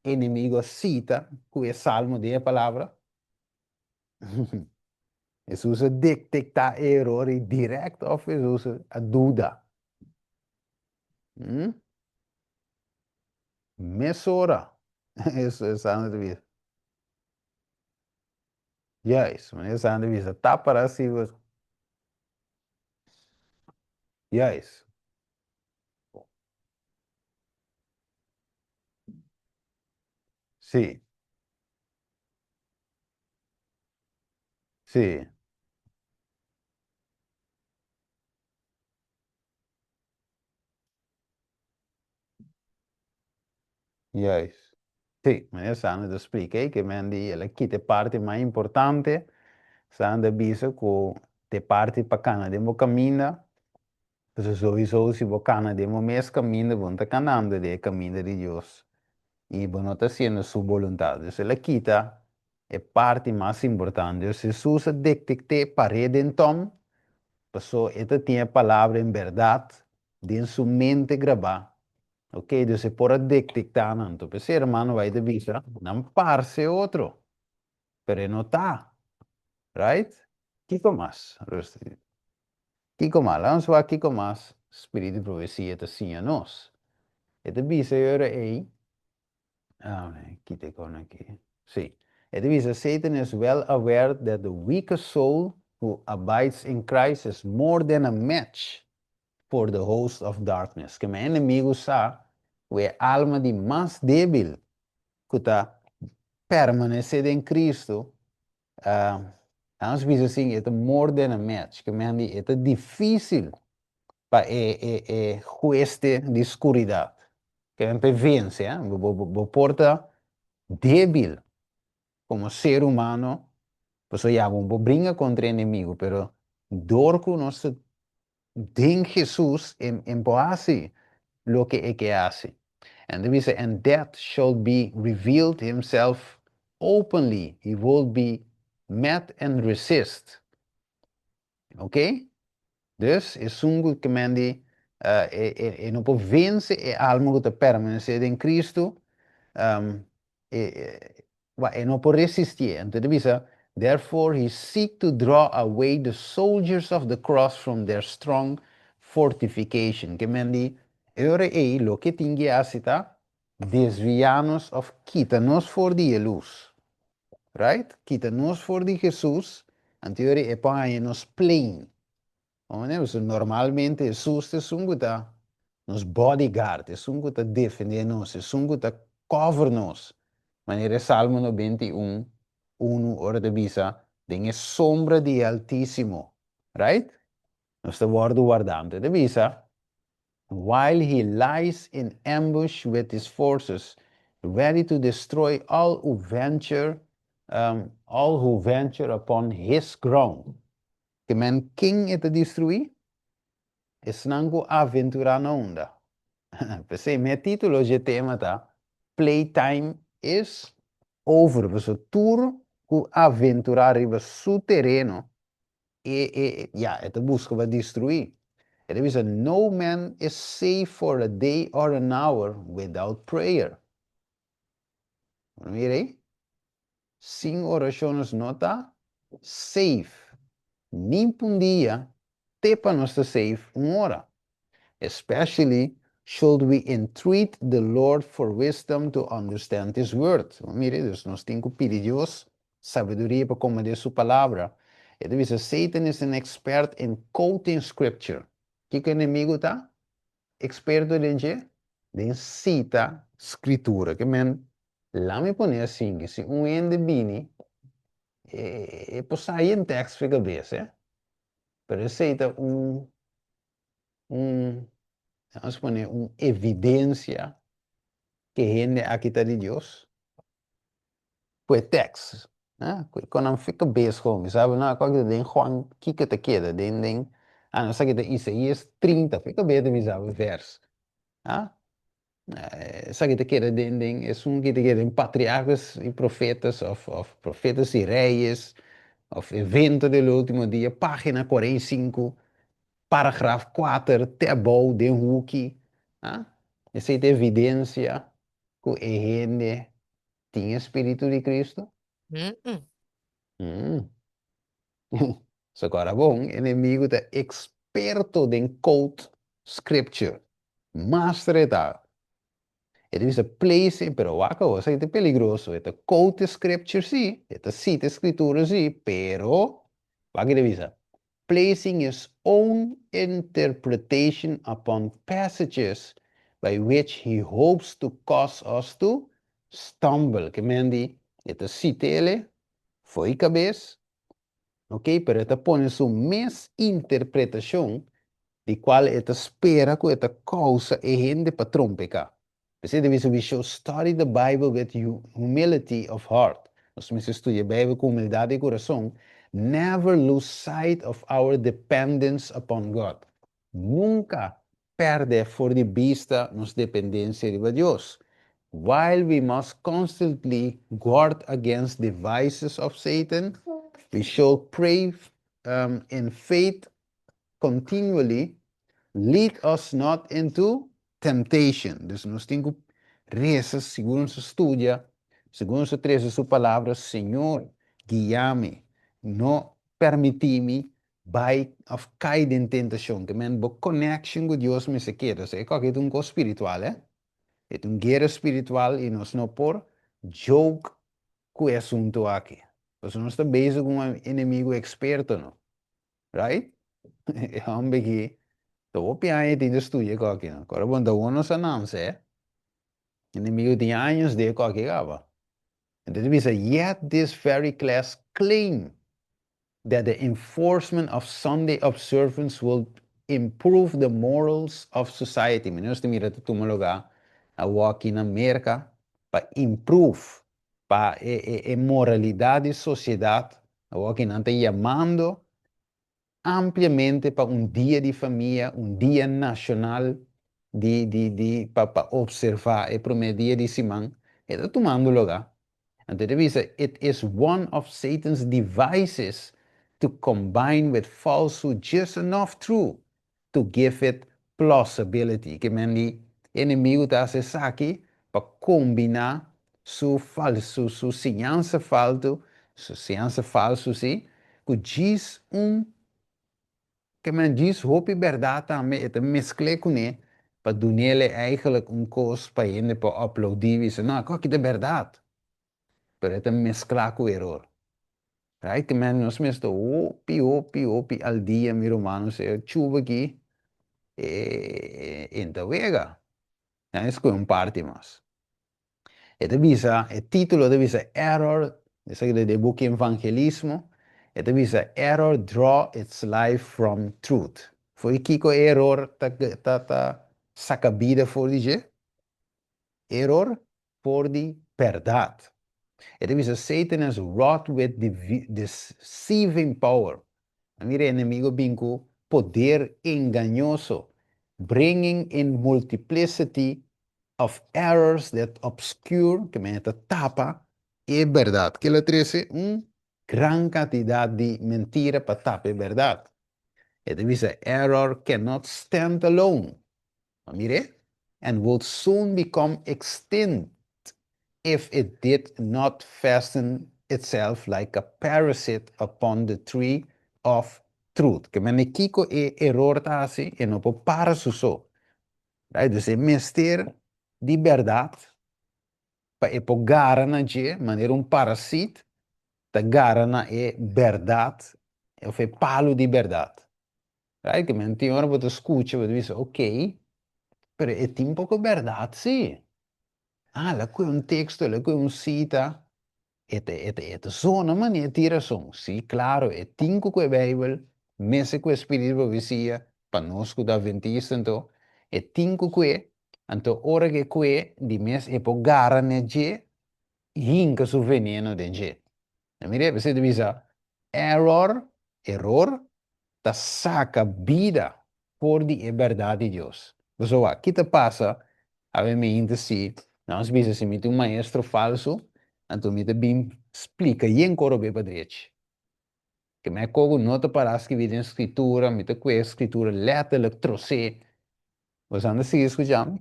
enemigo a sita ku e salmo den e palabra? Hesus a detektá e eror i dirèkt òf Hesus a duda? Hmm? Mesora Hesus a bisa. Juist, meneer Sander bisa, ta para si Juist. Sí. Sí. Juist. Sí, meneer Sander ta splika ei ke men di el a kita e parti mas importante. Sander a bisa ku ta e parti pa kana den bo kaminda. Pasobra souiso si bo kana den bo mes kaminda, bo no ta kanando den e kaminda di Dios i bo no ta hasiendo su boluntat. Dus el a kita e parti mas importante. Dus Hesus a detekt'é par'é den tòm, pasobra e ta tin e palabra en bèrdat den su mente grabá. Ok, dus e por a detektá nan. Anto p'esei hermano bai ta bisa, nan parse otro, pero e no ta. Right? Kiko mas? Kiko mas? Laga nos wak kiko mas Spiritu di Profesia ta siña nos. E ta bisa e ora ei, kita e kon aki, si, e ta bisa, Satan is well aware that the weakest soul who abides in Christ is more than a match for the host of darkness. Kema e enemigu sa ku e alma di mas débil ku ta permanesé den Cristo, Nos bisa asin, e ta more than a match, ke men di e ta difícil pa e e e hueste di skuridat, ke men pa e vense, bo bo bo por ta débil komo ser humano, pasobra ya bo por bringa kontra e enemigo, pero dor ku nos ta Den Jesus e e por hasi loke e ke hasi. En ta bisa, And that shall be revealed himself openly, he will be met and resist. Ok? Dus, esun ku ke men di e e e no por vense e alma ku ta permanesé den Cristo, e e no por resistié. Anto e ta bisa, Therefore he seek to draw away the soldiers of the cross from their strong fortification. Ke men di, e ora ei loke tin ke hasi ta desviá nos òf kita nos for di e lus. Right? Kita nos for di Hesus, anto e ora ei e por haña nos plain. Pasobra normalmente Hesus ta esun ku ta nos bodyguard, esun ku ta defendé nos, esun ku ta cover nos. Manera e Salmo 91, unu ora ta bisa, Den e sombra di e Altísimo, right? Nos ta wòrdu wardá. Anto e ta bisa, While he lies in ambush with his forces, ready to destroy all who venture, all who venture upon his ground. Ke men ken e ta destruí? Esnan ku aventurá na unda. P'esei mi e título dje tema ta Playtime is Over. Pasobra tur. ku aventurá riba su tereno, e, e, ya, e ta buska pa destruí. E ta bisa, "No man is safe for a day or an hour without prayer." Mira ei. Sin orashon nos no ta safe. Ni un dia, te pa nos ta safe un ora. Especially should we entreat the Lord for wisdom to understand His word. Mira, dus nos tin ku pidi Dios sabiduria pa komprondé su palabra. E ta bisa, Satan is an expert in quoting scripture. Kiko enemigu ta? Eksperto den dje? Den sita skritura. Ke men, laga mi pone asina, ku si un hende bini, e por sai un teksto for di kabes, eh? Pero esei ta un, ban pone, un evidensia ku hende aki ta di Dios. Pues teksto, né? Ku nan for di kabes gewoon, sabe? No, kua ku den Juan, kiko ta keda, den, ah, no, sabe ku Isaías 30, for di kabes mi sabe vers. Ah? Sabe ku ta keda den, e un ku ta keda den Patriarcas y Profetas, of Profetas y Reyes, of Evento del Último Dia, página 45, paragraf 4, te abou, den huki. Ah? Esei ta evidensia ku e hende tin spiritu di Kristu? So awor bon, enemigu ta eksperto den quote scripture. Master ta. E ta bisa place, pero wak, esei ta peligroso. E ta quote scripture sí, e ta sita skritura sí, pero wak e ta bisa placing his own interpretation upon passages by which he hopes to cause us to stumble. Ke men di, e ta sit'é for di kabes, ok? Pero e ta pone su mes interpretashon di kual e ta spera ku e ta kousa e hende pa trompeká. P'esei ta bisa, we should study the Bible with humility of heart. Nos mester studia Beibel ku humildat di kurason. Never lose sight of our dependence upon God. Nunka pèrdè for di bista nos dependensia di Dios. While we must constantly guard against the devices of Satan, we shall pray in faith continually, "Lead us not into temptation." Dus nos tin ku resa segun nos studia, segun nos lesa su palabra, "Señor, guia mi, no permití mi bai of kai den tentashon." Ke men bo connection ku Dios mester keda. E ta un kos spiritual, eh? E un guera spiritual i nos no por joke ku e asuntu aki. Nos no ta bezig ku un enemigu eksperto, no? Right? E hòmber aki, ta hopi aña tin di studia aki, no? Awor bon, ta uno sa nanse, eh? Enemigu tin aña di aki kaba. Anto, bisa, yet this very class claim that the enforcement of Sunday observance will improve the morals of society. Nos ta mira tuma lugá aki na Amérika pa improve pa e moralidat di sosiedat. Aki nan ta yamando ampliamente pa un dia di famia, un dia nashonal di pa opservá e promé dia di siman, e ta tumando lugá. Anto, bisa, it is one of Satan's devices to combine with falsehood just enough truth to give it plausibility. Ke men di enemigu ta hasi esaki pa kombiná su falsu, su siñansa falsu, su siñansa falsu, sí, ku djis un ke men djis hopi bèrdat tambe, e ta meskla kuné pa dun'é eigenlijk un kos pa hende pa aplaudí, bisa, "No, aki ta bèrdat." Pero e ta meskla ku eror. Right? Ke men nos mester hopi, hopi, hopi al dia, mi ruman, e chuba aki, e ta wega. Ja, esei un parti mas. E ta bisa, e título ta bisa error, esaki ta di buki Evangelismo, e ta bisa "Error Draw Its Life from Truth." For di kiko error ta saka bida for di dje? Error for di bèrdat. E ta bisa Satan has wrought with deceiving power. Mira, enemigu bin ku poder engañoso, bringing in multiplicity of errors that obscure, ke men ta tapa, e bèrdat. Kila trese un gran kantidat di mentira pa tapa e bèrdat. E ta bisa, Error cannot stand alone. Bo mir'é? And would soon become extinct if it did not fasten itself like a parasite upon the tree of truth. Ke mende kiko e eror ta hasi? E no por para su so. Right? Dus e mester di bèrdat pa e por gara na dje manera un parasit ta gara na e bèrdat òf e palu di bèrdat. Right? Ke men tin ora bo ta skucha bo ta bisa ok, pero e tin poko bèrdat si. Ah, el a kue un teksto, el a kue un sita, e ta e ta e ta zona manera e tin rason. Si, klaro, e tin ku kue Beibel, mester kue spiritu di profesia, pa nos ku ta adventista anto, e tin ku kue, anto ora ku e kue, di mes e por gara na dje i hinka su veneno den dje. Na mira, p'esei ta bisa, error, eror, ta saka bida for di e bèrdat di Dios. Pasobra wak, ki ta pasa awe mi hinta si nos bisa si mi tin un maestro falsu, anto mi ta bin splika yen koro be pa drechi. Ke me kogu no ta pará skibí den Skritura, mi ta kue Skritura lèterlik trosé. Boso anda sigui skucha mi?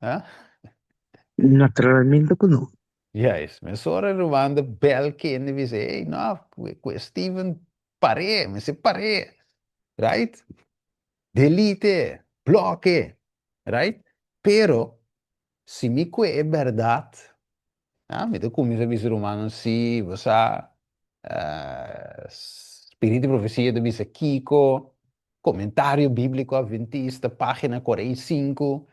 Ha? Naturalmente ku no. Juist. Mesora e ruman ta bel kende bisa, hey, no, ku e Steven par'é, mester par'é. Right? Delete, bloke. Right? Pero, si mi kue e bèrdat, ah, mi ta kuminsá bisa rumannan, sí, bo sa, Spiritu di Profesia ta bisa kiko, Komentario Bíbliko Adventista, página 45,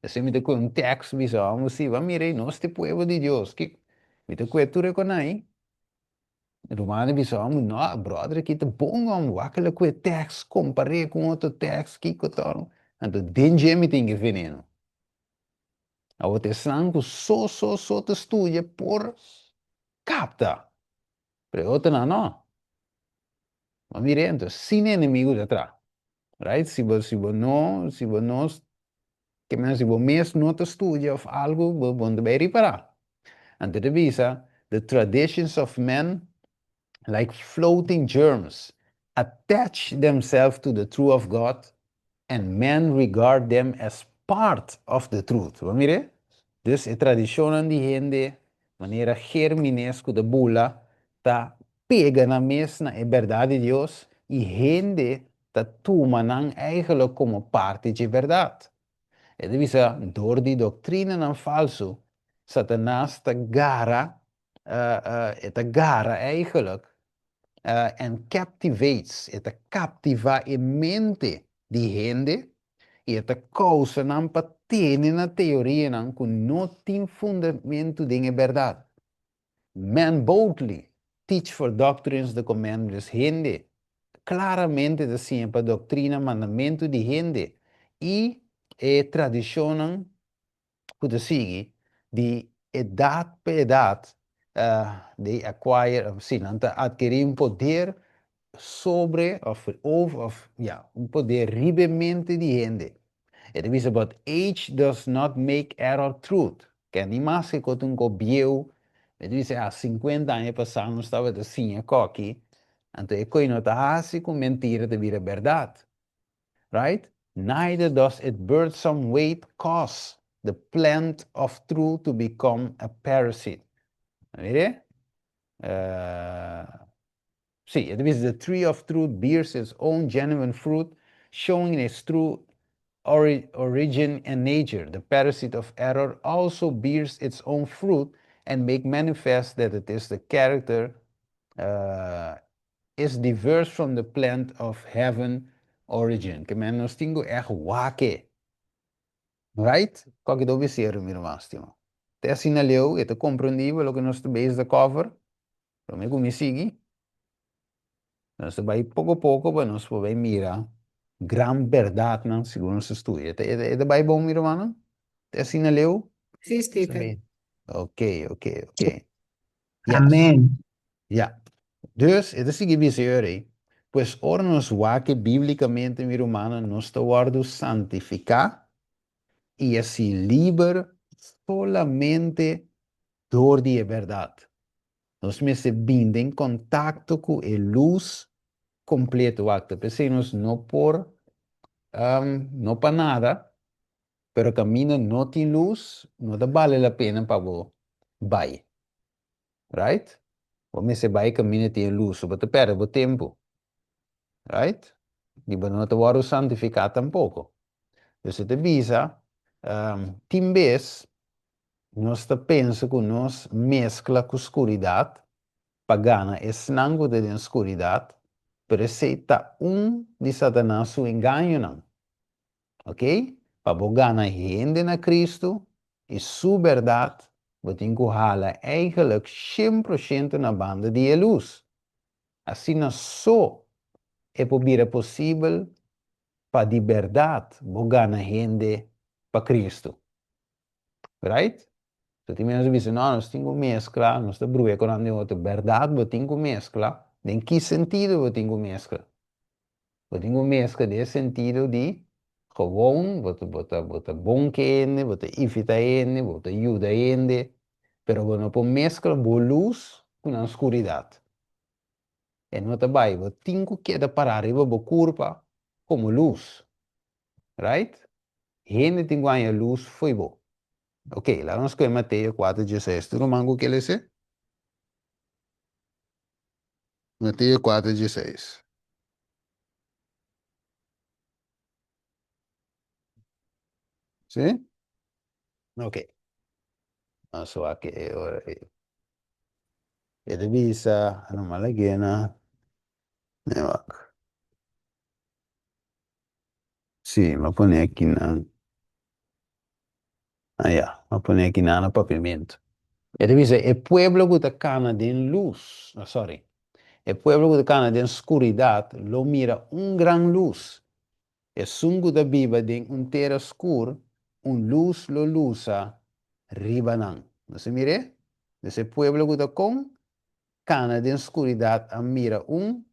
esei mi ta kue un tekst bisa, amo si, bo a mira ei, nos ta e pueblo di Dios, kiko? Mi ta kue tur e konai. Rumannan bisa, amo, no, bròder aki ta bon, amo, wak el a kue tekst, kompar'é ku un otro tekst, kiko ta? Anto den dje mi tin e veneno. Awor ta esnan ku so, so, so ta studia por kapta, pero e otronan no. Bo mira anto, sin enemigu ta tra. Right? Si bo, si bo no, si bo no, ke men si bo mes no ta studia of algu, bo, bo no ta bai ripará. Anto ta bisa, the traditions of men like floating germs attach themselves to the truth of God and men regard them as part of the truth. Bo mira? Dus e tradishonnan di hende, manera gérmines ku ta bula, ta pega nan mes na e bèrdat di Dios i hende ta tuma nan eigenlijk komo parti dje bèrdat. E ta bisa, dor di doktrinanan falsu, Satanas ta gara, e ta gara eigenlijk, and captivates, e ta kaptivá e mente di hende i e ta kousa nan pa tene na teorianan ku no tin fundamentu den e bèrdat. Men boldly teach for doctrines the commandments hende klaramente ta siña pa doktrina mandamentu di hende i e tradishonnan ku ta sigui di edat pa edat they acquire si nan ta adkerí un poder sobre of over of ya un poder riba e mente di hende. E ta bisa but age does not make error truth. Ke ni maske ku ta un ko bieu, e ta bisa ah sinkuenta aña pasá nos tabata siña koki, anto e koe no ta hasi ku mentira ta bira bèrdat. Right? Neither does it birthsome weight cause the plant of truth to become a parasite. Mire? Sí, e ta bisa, The tree of truth bears its own genuine fruit, showing its true origin and nature. The parasite of error also bears its own fruit and make manifest that it is the character is diverse from the plant of heaven origin. Ke men nos tin ku ègt wak e. Right? Kòke ta obeseru, mi ruman stima? Te asina leu e ta komprendibel loke nos ta bezig ta cover. Promé ku mi sigui, nos ta bai poko poko pa nos por bai mira gran bèrdatnan segun nos ta studia. E ta e ta bai bon mi rumannan? Te asina leu? Sí, Steven. Ok, ok, ok. Yes. Amén. Ya. Dus, e ta sigui bisa e ora ei, Pues ora nos wak bíblikamente, mi rumannan, nos ta wòrdu santifiká i hasi liber. Solamente dor di e bèrdat. Nos mester bin den kontakto ku e lus kompleto. Wak, ta p'esei nos no por, no pa nada, pero kaminda no tin lus, no ta bale la pena pa bo bai. Right? Bo mester bai kaminda tin e lus, bo ta pèrdè bo tempu. Right? I bo no ta wòrdu santifiká tampoko. Dus e ta bisa, tin bes nos ta pensa ku nos meskla ku skuridat pa gana esnan ku ta den skuridat, pero esei ta un di Satanas su engañonan. Ok? Pa bo gana hende na Kristu i Su bèrdat, bo tin ku hala eigelijk shen proshento na banda di e lus. Asina so e por bira posibel pa di bèrdat bo gana hende pa Kristu. Right? So tin mester bisa, no, nos tin ku meskla, nos ta bruha ku nan den otro. Bèrdat bo tin ku meskla? Den ki sentido bo tin ku meskla? Bo tin ku meskla den e sentido di gewoon bo ta bo ta bo ta bon ku hende, bo ta invitá hende, bo ta yuda hende, pero bo no por meskla bo lus ku nan skuridat. E no ta bai, bo tin ku keda pará riba bo kurpa komo lus. Right? Hende tin ku haña lus fo'i bo. Ok, laga nos kohe Mateo kuater dieseis. Tur ruman ku ke lese? Mateo kuater dieseis. Sí? Ok. Nos wak e ora ei. E ta bisa, no malagena. Nee wak. Sí, m'a pone akinan. Ah ya, m'a pone akinan na papiamentu. E ta bisa, e pueblo ku ta kana den lus, no sorry, e pueblo ku ta kana den skuridat lo mira un gran lus. Esun ku ta biba den un tera skur, un lus lo lusa riba nan. Nos a mir'é? Dus e pueblo ku ta kon kana den skuridat a mira un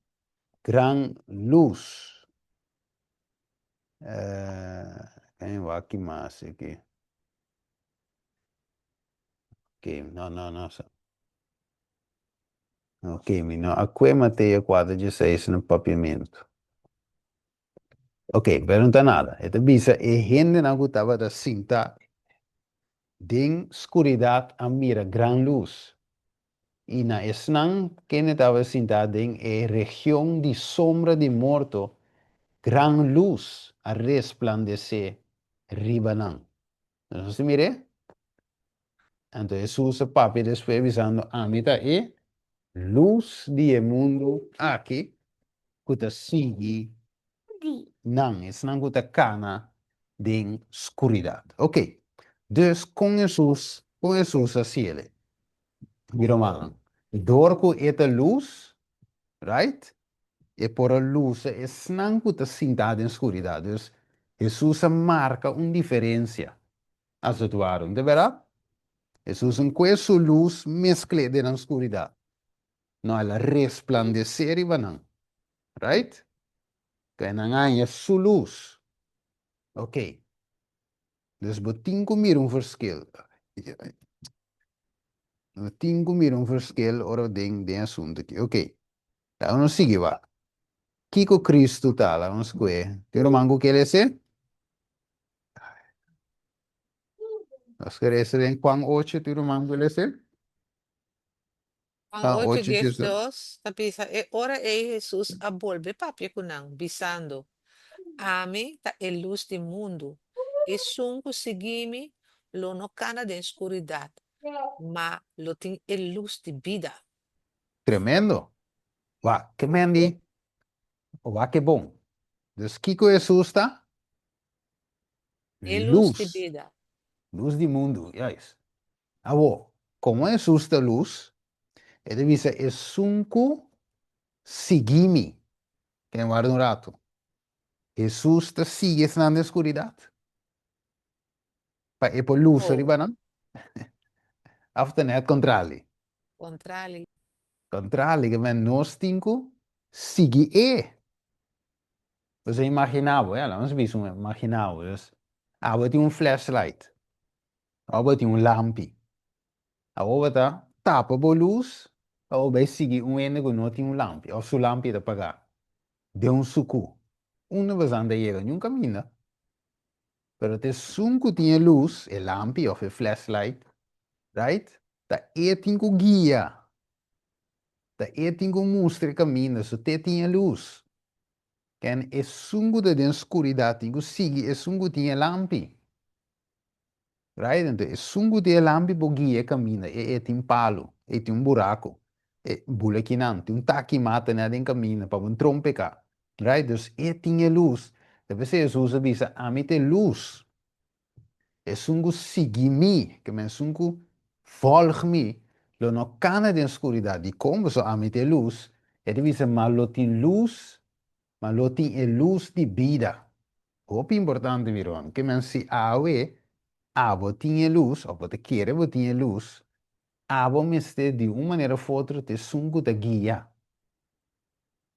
gran lus. Kan wak ki mas aki. Ok, no, no, no. Ok, mi no a kue Mateo kuater dieseis na papiamentu. Ok, pero no ta nada. E ta bisa e hendenan ku tabata sinta den skuridat a mira gran lus. I na esnan kende tabata sintá den e region di sombra di morto, gran lus a resplandesé riba nan. Nos a mir'é? Anto Hesus a papia despues bisando, Ami ta e lus di e mundu aki ku ta sigui nan, esnan ku ta kana den skuridat. Oke, dus kon Hesus, kon Hesus a siele? Mi rumannan, dor ku e ta lus, right? E por a lusa esnan ku ta sintá den skuridat. Dus, Hesus a marka un diferensia, as it ware. No ta bèrdat? Hesus n kue su lus meskl'é den nan skuridat. No, el a resplandesé riba nan. Right? Kue nan haña su lus. Ok. Dus bo tin ku mira un verschil. Bo tin ku mira un verschil ora den den asuntu aki. Ok. Laga nos sigui wak. Kiko Kristu ta? Laga nos kue. Tin ruman ku ke lese? Nos ke lese den Juan ocho, tin ruman ku lese? Juan Juan ocho ocho dies diesdos. dos ta bisa, E ora ei Hesus a bolbe papia ku nan, bisando, Ami ta e lus di mundu. Esun ku sigui mi lo no kana den skuridat, ma lo tin e lus di bida. Tremendo! Wak ke men di, wak ke bon. Dus kiko Hesus ta? E lus di Lus. bida. Lus di mundu, juist. Awor, komo Hesus ta lus, e ta bisa esun ku sigui mi. Ken warda un ratu. Hesus ta sigui esnan den skuridat? Pa e por lusa Oh. riba nan? Of ta nèt kontrali? Kontrali. Kontrali, ke men nos tin ku sigui e. Bo imaginá bo, ya, laga nos bisa un imaginá bo. Dus, abo tin un flashlight. Awor bo tin un lampi. Awor bo ta tapa bo lus pa bo bai sigui un hende ku no tin un lampi òf su lampi ta pagá den un sukú. Unda bo sa ta yega? Niun kaminda. Pero ta esun ku tin e lus, e lampi òf e flashlight, right, ta e tin ku guia. Ta e tin ku mustra e kaminda, so t'e tin e lus. Ken esun ku ta den skuridat tin ku sigui esun ku tin e lampi. Right? Anto esun ku tin e lampi por guia e kaminda. E e tin palu, e tin un buraku, e bula kinan, tin un taki mata nè den kaminda pa bo no trompeká. Right? Dus e tin e lus. Ta p'esei Hesus a bisa, Ami ta e lus. Esun ku sigui mi, ke men esun ku vòlg mi, lo no kana den skuridat. Dikon? Pasobra ami ta e lus. E ta bisa, Ma lo tin lus, ma lo tin e lus di bida. Hopi importante, mi ruman. Ke men si awe abo tin e lus, òf bo ta kere bo tin e lus, abo mester di un manera òf otro ta esun ku ta guia.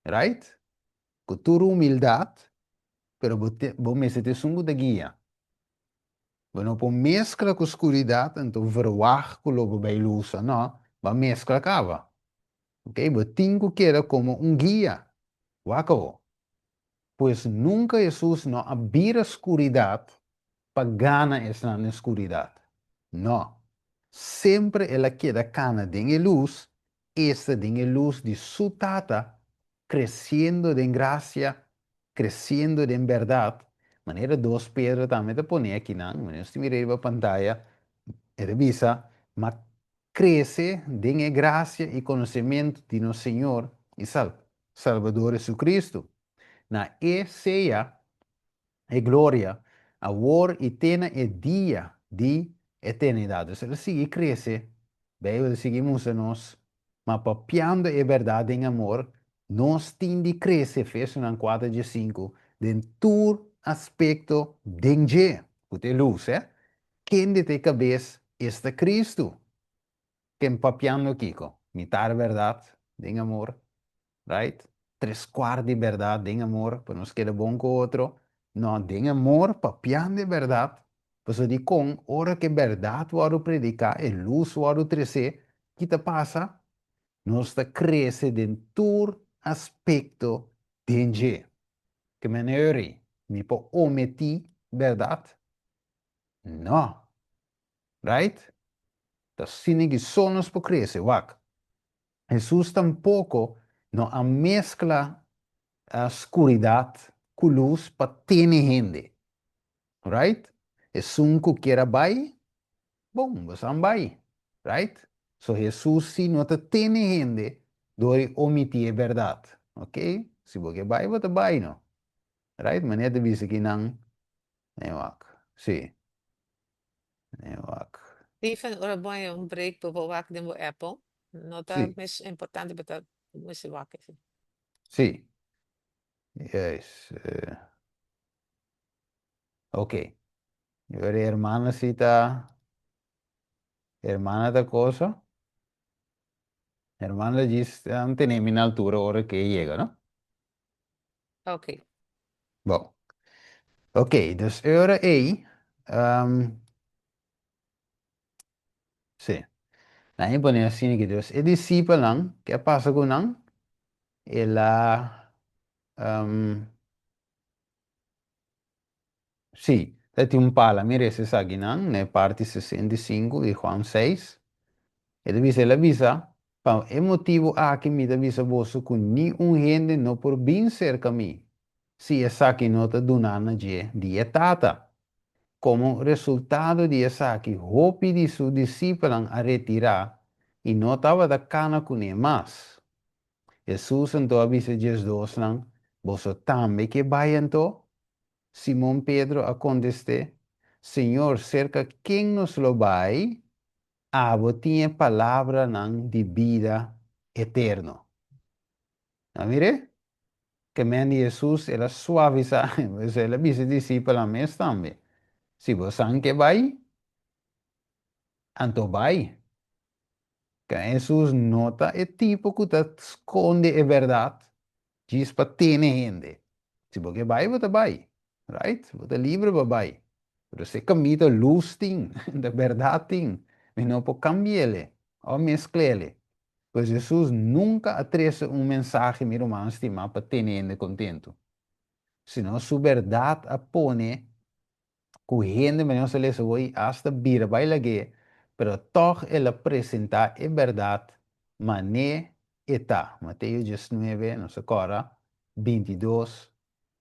Right? Ku tur humildat, pero bo te, bo mester ta esun ku ta guia. Bo no por meskla ku skuridat anto verwagt ku lo bo bai lusa, no, bo a meskla kaba. Ok, bo tin ku keda komo un guia. Wak awo. Pues nunka Hesus no a bira skuridat pa gana esnan den skuridat. No. Semper el a keda kana den e lus, esta den e lus di su Tata, kresiendo den grasia, kresiendo den bèrdat, manera dos Pedro tambe ta pone akinan, manera nos ta mira riba pantaya, e ta bisa, Ma krese den e grasia i konosementu di nos Señor i Salbador Jesucristo. Na e sea e gloria, awor i te na e dia di eternidat. Dus el a sigui krese, Beibel a sigui mustra nos, ma papiando e bèrdat den amor, nos tin di krese, Efesonan kuater diesinku, den tur aspekto den dje, ku ta e lus, eh? Kende ta e kabes? Esta Kristu. Ken papiando kiko? Mitar bèrdat den amor, right? Tres kuart di bèrdat den amor pa nos keda bon ku otro. No, den amor papiando e bèrdat, pasobra dikon ora ku e bèrdat wòrdu prediká, e lus wòrdu tresé, ki ta pasa? Nos ta krese den tur aspekto den dje. Ke manera mi por omití bèrdat? No. Right? Ta asina ki so nos por krese. Wak, Hesus tampoko no a meskla skuridat ku lus pa tene hende. Right? Esun ku kier a bai, bon, boso bai. Right? So Hesus si no ta tene hende dor di omití e bèrdat. Ok? Si bo ke bai, bo ta bai no. Right? Manera ta bisa kinan, nee wak. Si. Nee wak. Stephen, ora bo haña un break bo por wak den bo Apple. No ta Sí. mes importante pero ta mester wak ese. Sí. Yes. Ok. Yo e hermana sí ta hermana ta cosa. Hermana djis tene mi na altura ora ke e yega, no? Ok. Bon. Ok, dus e ora ei, um, sí. Nan e pone asina aki, dus e disipelnan, ke a pasa ku nan? El a, um, sí, ta tin un pala, mira ese esakinan, na e parti 65 di Juan 6. E ta bisa, el a bisa, Pa e motibu aki mi ta bisa boso ku ni un hende no por bin serka mi, si esaki no ta duná na dje di e Tata. Komo resultado di esaki, hopi di su disipelnan a retirá i no tabata kana kuné mas. Hesus anto a bisa e diesdosnan, Boso tambe ke bai anto? Simon Pedro a kontest'é, Señor, serka ken nos lo bai? Abo tin e palabranan di bida eterno. A mir'é? Ke men di Hesus el a suavisá, el a bisa e disipelnan mes tambe, Si bo san ke bai, anto bai. Ke Hesus no ta e tipo ku ta skonde e bèrdat djis pa tene hende. Si bo ke bai, bo ta bai. Right? Bo ta libre pa bai. Pero si e kaminda lus tin, ta bèrdat tin, mi no por kambi'ele òf meskl'ele. Pues Hesus nunka a trese un mensahe, mi ruman stimá, pa tene hende kontentu, sino su bèrdat a pone ku hende, manera nos a lesa hoy, asta bira bai lag'é, pero tòg el a presentá e bèrdat man'é e ta. Mateo diesnuebe, nos a kòrda, bintidos,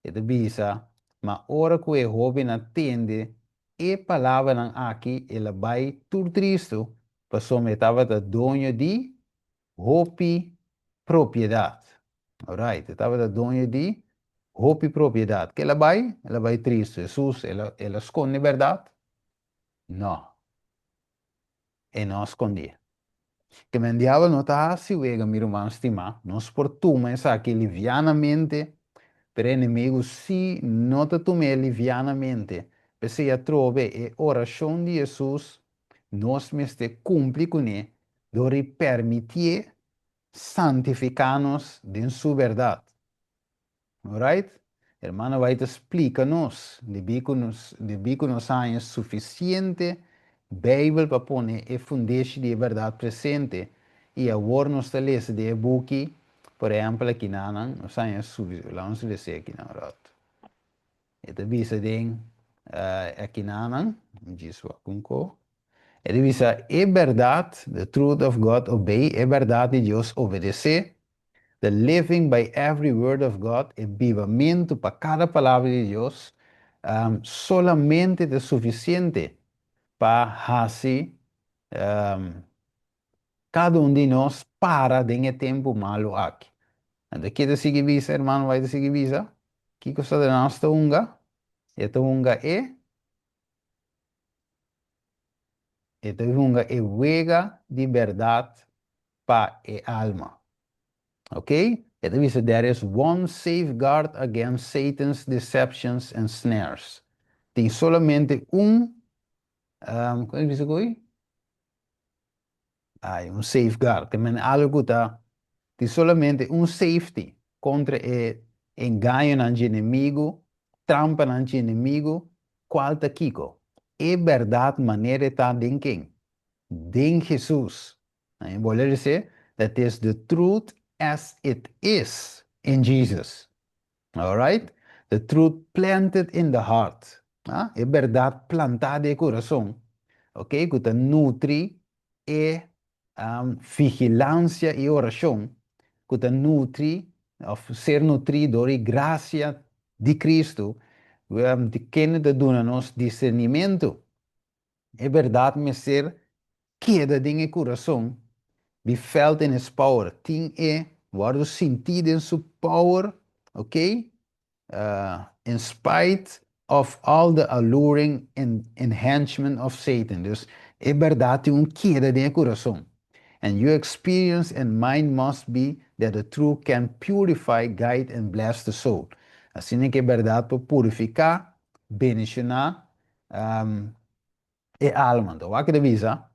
E ta bisa, Ma ora ku e hóben a tende e palabranan aki, el a bai tur tristu, pasobra e tabata doño di hopi propiedat. Alright, e tabata doño di hopi propiedat. Ke el a bai? El a bai tristu. Hesus, el a, el a skonde bèrdat? No. E no a skond'é. Ke men diabel no ta hasi wega, mi ruman stimá. Nos por tuma esaki livianamente, pero e enemigu sí no ta tum'é livianamente. P'esei atrobe e orashon di Hesus nos mester kumpli kuné dor di permitié santifiká nos den su bèrdat. Alright? Hermana White ta splika nos, debí ku nos, debí ku nos haña sufisiente Beibel pa pone e fundeshi di e bèrdat presente, i awor nos ta lesa den e buki, por ehèmpel akinanan, nos haña sufi, laga nos les'é akinan un ratu. E ta bisa den akinanan, djis wak un ko. E ta bisa, E bèrdat, the truth of God obey, e bèrdat di Dios obedesé, The living by every word of God, e bibamentu pa kada palabra di Dios, solamente ta sufisiente pa hasi kada un di nos para den e tempu malu aki. Anto ke ta sigui bisa, hermano White ta sigui bisa? Kiko Satanas ta hunga? E ta hunga e E ta hunga e wega di bèrdat pa e alma. Ok? E ta bisa there is one safeguard against Satan's deceptions and snares. Tin solamente un, kon e bisa ku? Ai, un safeguard, te men algu ku ta, tin solamente un safety kontra e engañonan dje enemigu, trampanan dje enemigu, kual ta kiko? E bèrdat manera e ta den ken? Den Hesus. Nan e bolbe dise, that is the truth as it is in Jesus. Alright? The truth planted in the heart. Ah, e bèrdat plantá den e kurason, ok, ku ta nutri e vigilansia i orashon, ku ta nutri òf ser nutrí dor e grasia di Kristu, di kende ta duna nos disernimentu. E bèrdat mester keda den e kurason, be felt in his power, tin e wòrdu sintí den su power, ok, in spite of all the alluring enhancement of Satan. Dus e bèrdat tin un keda den e kurason. And your experience and mine must be that the truth can purify, guide and bless the soul. Asina ku e bèrdat por purifiká, bendishoná e alma. Anto wak ta bisa,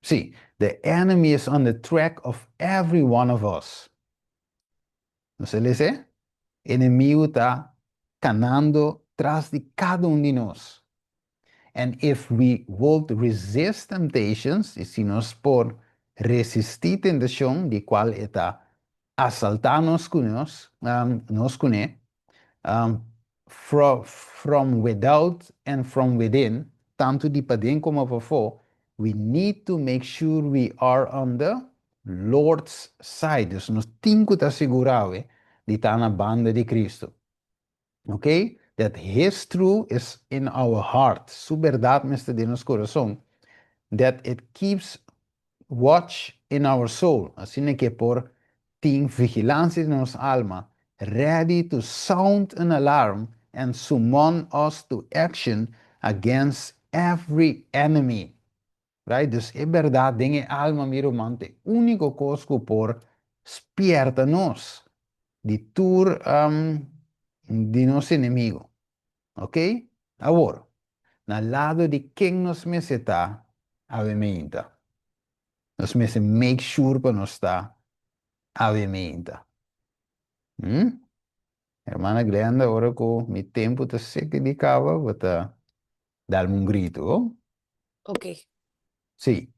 sí, the enemy is on the track of every one of us. Nos a lesa? Enemigu ta kanando tras di kada un di nos. And if we would resist temptations, i si nos por resistí tentashon di kual e ta asaltá nos ku nos, nos kuné, from without and from within, tantu di paden komo pafó, we need to make sure we are on the Lord's side. Dus nos tin ku ta sigurá awe di ta na banda di Kristu. Ok? That His truth is in our heart. Su bèrdat mester den nos kurason. That it keeps watch in our soul. Asina ke por tin vigilansia den nos alma, ready to sound an alarm and summon us to action against every enemy. Right? Dus e bèrdat den e alma, mi ruman, ta e úniko kos ku por spièrta nos di tur di nos enemigu. Ok? Awor, na lado di ken nos mester ta awe meinta? Nos mester make sure pa nos ta awe meinta. Hm? Hermana Glenda, ora ku mi tempu ta seka di kaba, bo ta dalmi un gritu, oh? Ok. Sí.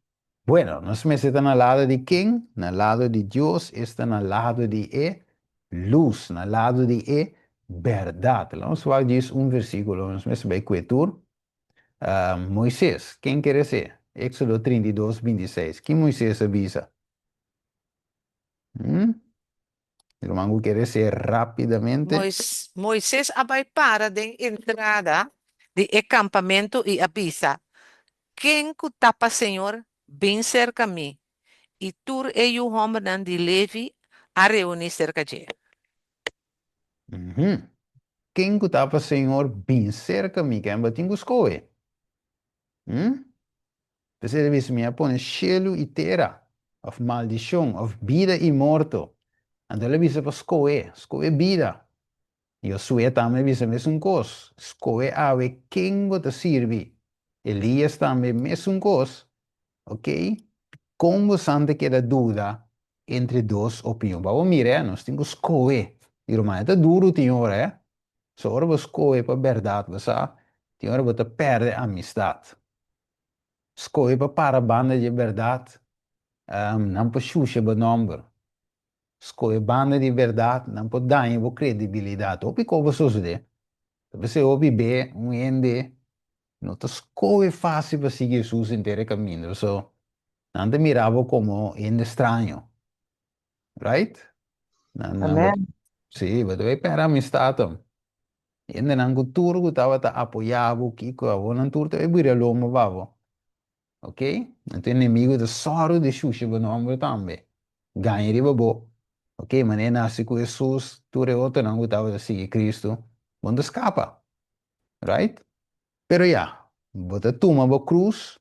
Bueno, nos mester ta na lado di ken? Na lado di Dios, esta na lado di e lus, na lado di e bèrdat. Laat nos wak djis un versíkulo, nos mester bai kue tur. Moises, ken kere se? Éxodo 32, 26. Ki Moises a bisa? Hmm? Ruman ku kere se rápidamente. Moises a bai para den entrada di e kampamentu i a bisa, Ken ku ta pa señor, bin serka mi. I tur e yu hòmbernan di Levi a reuní serka dje. Ken ku ta pa señor, bin serka mi. Ken bo tin ku skohe? P'esei ta bisa, Mi a pone shelu i tera, òf maldishon, òf bida i morto. Anto el a bisa pa skohe, skohe bida. Josué tambe a bisa mesun kos, Skohe awe ken bo ta sirbi. Elías tambe mesun kos. Oke, kon bo san ta keda duda entre dos opinion? Bo a mira, nos tin ku skohe. I ruman, e ta duru tin ora, eh. So ora bo skohe pa bèrdat, bo sa, tin ora bo ta pèrdè amistat. Skohe pa para banda di e bèrdat, nan por shusha bo nòmber. Skohe banda di e bèrdat, nan por daña bo kredibilidat. Hopi kos por sosodé. Ta p'esei hopi be un hende no ta skohe fásil pa sigui Hesus henter e kaminda, pasobra nan ta mira bo komo hende straño. Right? Nan, nan, Amen. sí, bo ta bai pèrdè amistat. Hendenan ku tur ku tabata apoyá bo, kiko, awor nan tur ta bai bira lomba pa bo. Ok? Anto enemigu ta sòru di shusha bo nòmber tambe, gaña riba bo. Ok, manera e nase ku Hesus, tur e otronan ku tabata sigui Kristu, bo no ta skapa. Right? Pero ya, bo ta tuma bo krus,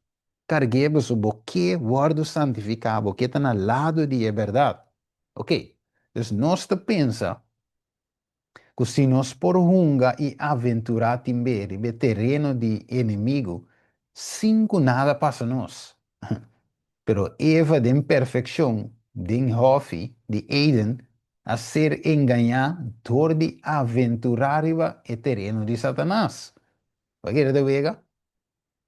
karg'é pasobra bo ke wòrdu santifiká, bo ke ta na lado di e bèrdat. Ok, dus nos ta pensa ku si nos por hunga i aventurá tin be riba e tereno di enemigu sin ku nada pasa nos. Pero Eva den perfekshon den hòfi di Eden a ser engañá dor di aventurá riba e tereno di Satanas. Bo a kere ta wega?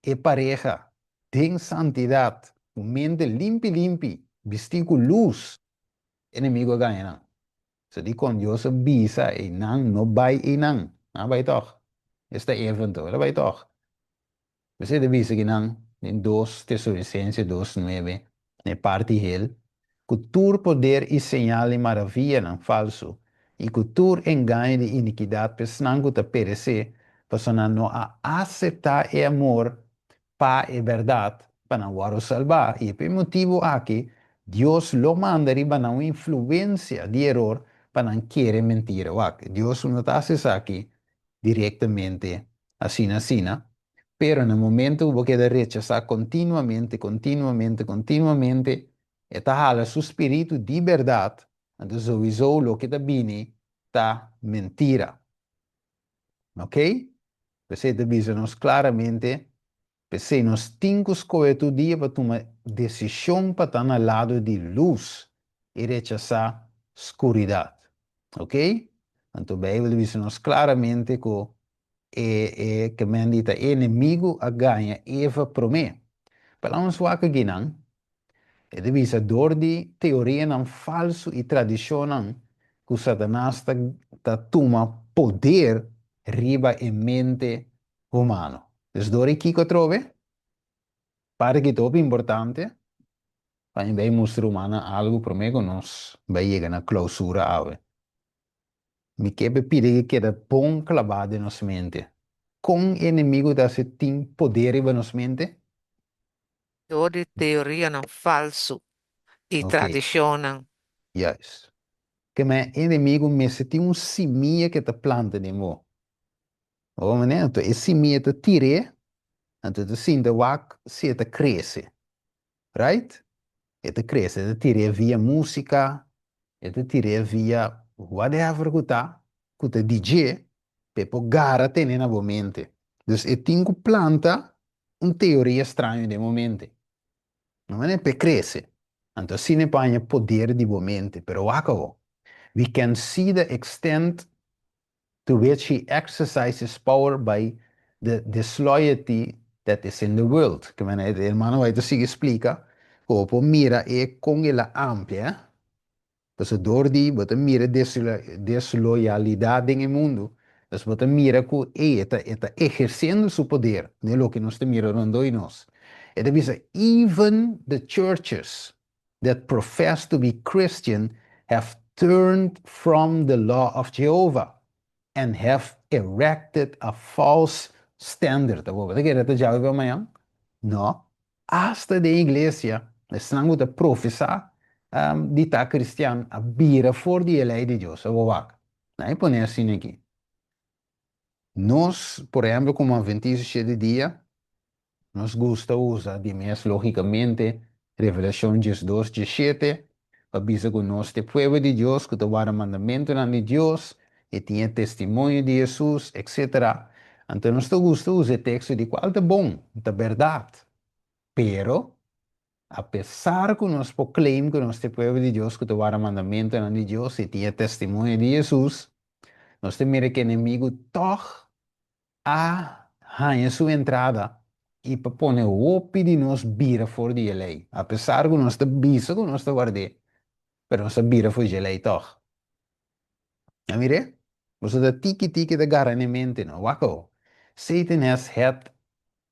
E pareha den santidat, ku mente limpi limpi, bistí ku lus, enemigu a gaña nan. So dikon Dios a bisa einan no bai einan? Nan a bai tòg. Esta Eva anto, el a bai tòg. P'esei ta bisa ki nan den Dos Tesalonicense dos nuebe, na e parti hel, ku tur poder i señal i maravianan falsu i ku tur engaño di inikidat p'esnan ku ta peresé, pasobra nan no a aseptá e amor pa e bèrdat pa nan wòrdu salbá, i pa e motibu aki Dios lo manda riba nan un influensia di eror pa nan kere mentira. Wak, Dios no ta hasi esaki direktamente asina asina, pero na momento ku bo keda rechasá kontinuamente, kontinuamente, kontinuamente, e ta hala su spiritu di bèrdat, anto souiso loke ta bini ta mentira. Ok? P'esei ta bisa nos klaramente, p'esei nos tin ku skohe tur dia pa tuma desishon pa ta na lado di lus i rechasá skuridat. Ok? Anto Beibel ta bisa nos klaramente ku e e kemen di ta e enemigu a gaña Eva promé. Pero laat nos wak akinan. E ta bisa dor di teorianan falsu i tradishonnan ku Satanas ta ta tuma poder riba e mente humano. Dus dor di kiko atrobe? Parti ki ta hopi importante pa mi bai mustra rumannan algu promé ku nos bai yega na klousura awe. Mi ke pa pidi ke keda bon klabá den nos mente. Kon e enemigu ta hasi tin poder riba nos mente? Dor di teorianan falsu i Ok, tradishonnan. juist. Ke men e enemigu mester tin un simia ke ta planta den bo. Bo manera? Anto e simia ta tir'é, anto e ta sinta wak si e ta krese. Right? E ta krese, e ta tir'é via músika, e ta tir'é via whatever ku ta, ku ta di dje, pa e por gara tene na bo mente. Dus e tin ku planta un teoria straño den bo mente. No manera pa e krese. Anto asina e por haña poder di bo mente. Pero wak awo, we can see the extent. to which he exercises power by the disloyalty that is in the world. Ke men e hermano White ta sigui splika ku bo por mira e kon el a amplia, eh. Pasobra dor di bo ta mira desloyalidat den e mundu, dus bo ta mira ku ey e ta e ta ehersiendo su poder den loke nos ta mira rondó di nos. E ta bisa, Even the churches that profess to be Christian have turned from the law of Jehovah and have erected a false standard. Awor, bo ta kere ta djawe pa mañan? No. Asta den iglesia, esnan ku ta profesá di ta kristian a bira for di e lei di Dios. Awor wak, nan e pone asina aki. Nos, por ehèmpel, komo Adventista shete dia, Nos gusta usa di mes lógikamente Revelashon 12, 17 pa bisa ku nos ta e pueblo di Dios ku ta warda mandamentunan di Dios i tin e testimonio di Hesus, etsetera. Anto nos ta gusta usa e teksto di kual ta bon, ta bèrdat. Pero, apesar ku nos por claim ku nos ta e pueblo di Dios ku ta warda mandamentunan di Dios i tin e testimonio di Hesus, nos ta mira ku e enemigu tòg a haña su entrada i pa pone hopi di nos bira for di e lei. Apesar ku nos ta bisa ku nos ta ward'é, pero nos ta bira for dje lei tòg. A mir'é? Boso ta tiki tiki ta gara n'e mente, no? Wak awo. Satan has had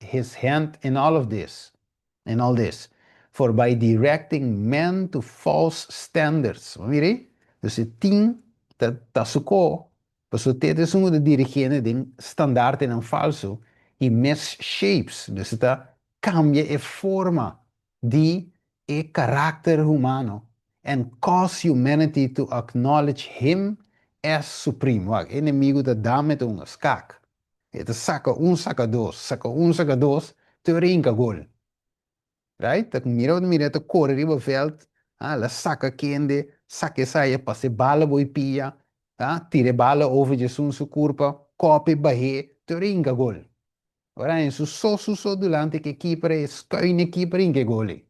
his hand in all of this, in all this, for by directing men to false standards. Bo mir'é? Dus e tin ta ta su ko Pasobra te ta esun ku ta dirigí hende den standartenan falsu i misshapes, dus e ta kambia e forma di e karakter humano and cause humanity to acknowledge him as supreme. Wak, e enemigu ta dame ta hunga skak. E ta saka un saka dos, saka un saka dos, te ora e hinka gol. Right? Ta mira bo ta mira ta kore riba veld, ah, la saka kende, saka esaya, pasa e bala bo e pia, ah, tira e bala over djesun su kurpa, kopi bah'é, te ora e hinka gol. Ora en su so su so durante ke keeper e skuin e keeper hinka e gol ei.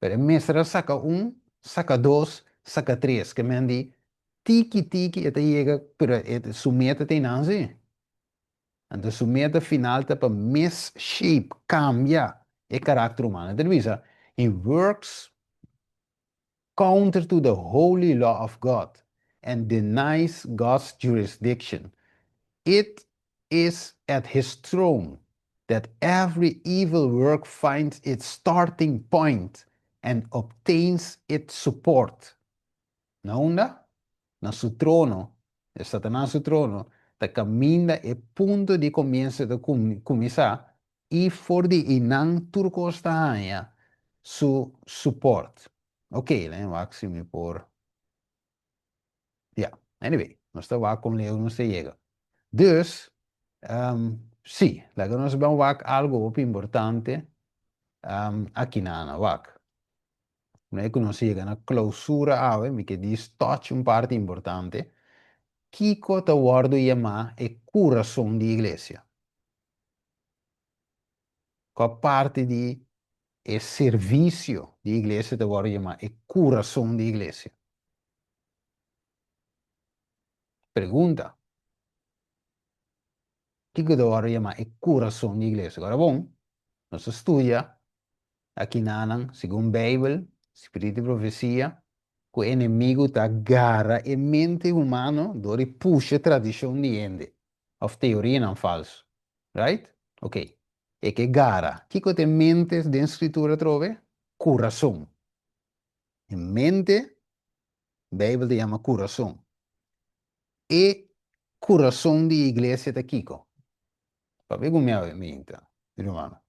Pero e mester a saka un, saka dos, saka tres, ke men di tiki tiki e ta yega, pero e su meta ta einan si. Anto su meta final ta pa misshape, cambia, e karakter humano. E ta bisa, He works counter to the holy law of God and denies God's jurisdiction. It is at his throne that every evil work finds its starting point and obtains its support. Na unda? Na su trono, e Satanas su trono, ta kaminda e punto di komienso ta kuminsá i for di einan tur kos ta haña su suport. Ok, laña wak si mi por. Ya, anyway, nos ta wak kon leu nos ta yega. Dus, sí, laga nos ban wak algu hopi importante akinana. Wak. Una ku nos yega na klousura awe, mi ke dis touch un parti importante, kiko ta wòrdu yamá e kurason di iglesia? Kua parti di e servisio di iglesia ta wòrdu yamá e kurason di iglesia? Pregunta. Kiko ta wòrdu yamá e kurason di iglesia? Ora bon, nos ta studia Akinanan, segun Beibel, spiritu di profesia, ku e enemigu ta gara e mente humano dor di pusha tradishon di hende òf teorianan falsu. Right? Ok. E ke gara. Kiko ta e mente den Skritura atrobe? Kurason. E mente, Beibel ta yama kurason. E kurason di iglesia ta kiko? Papia ku mi awe minta, mi rumannan.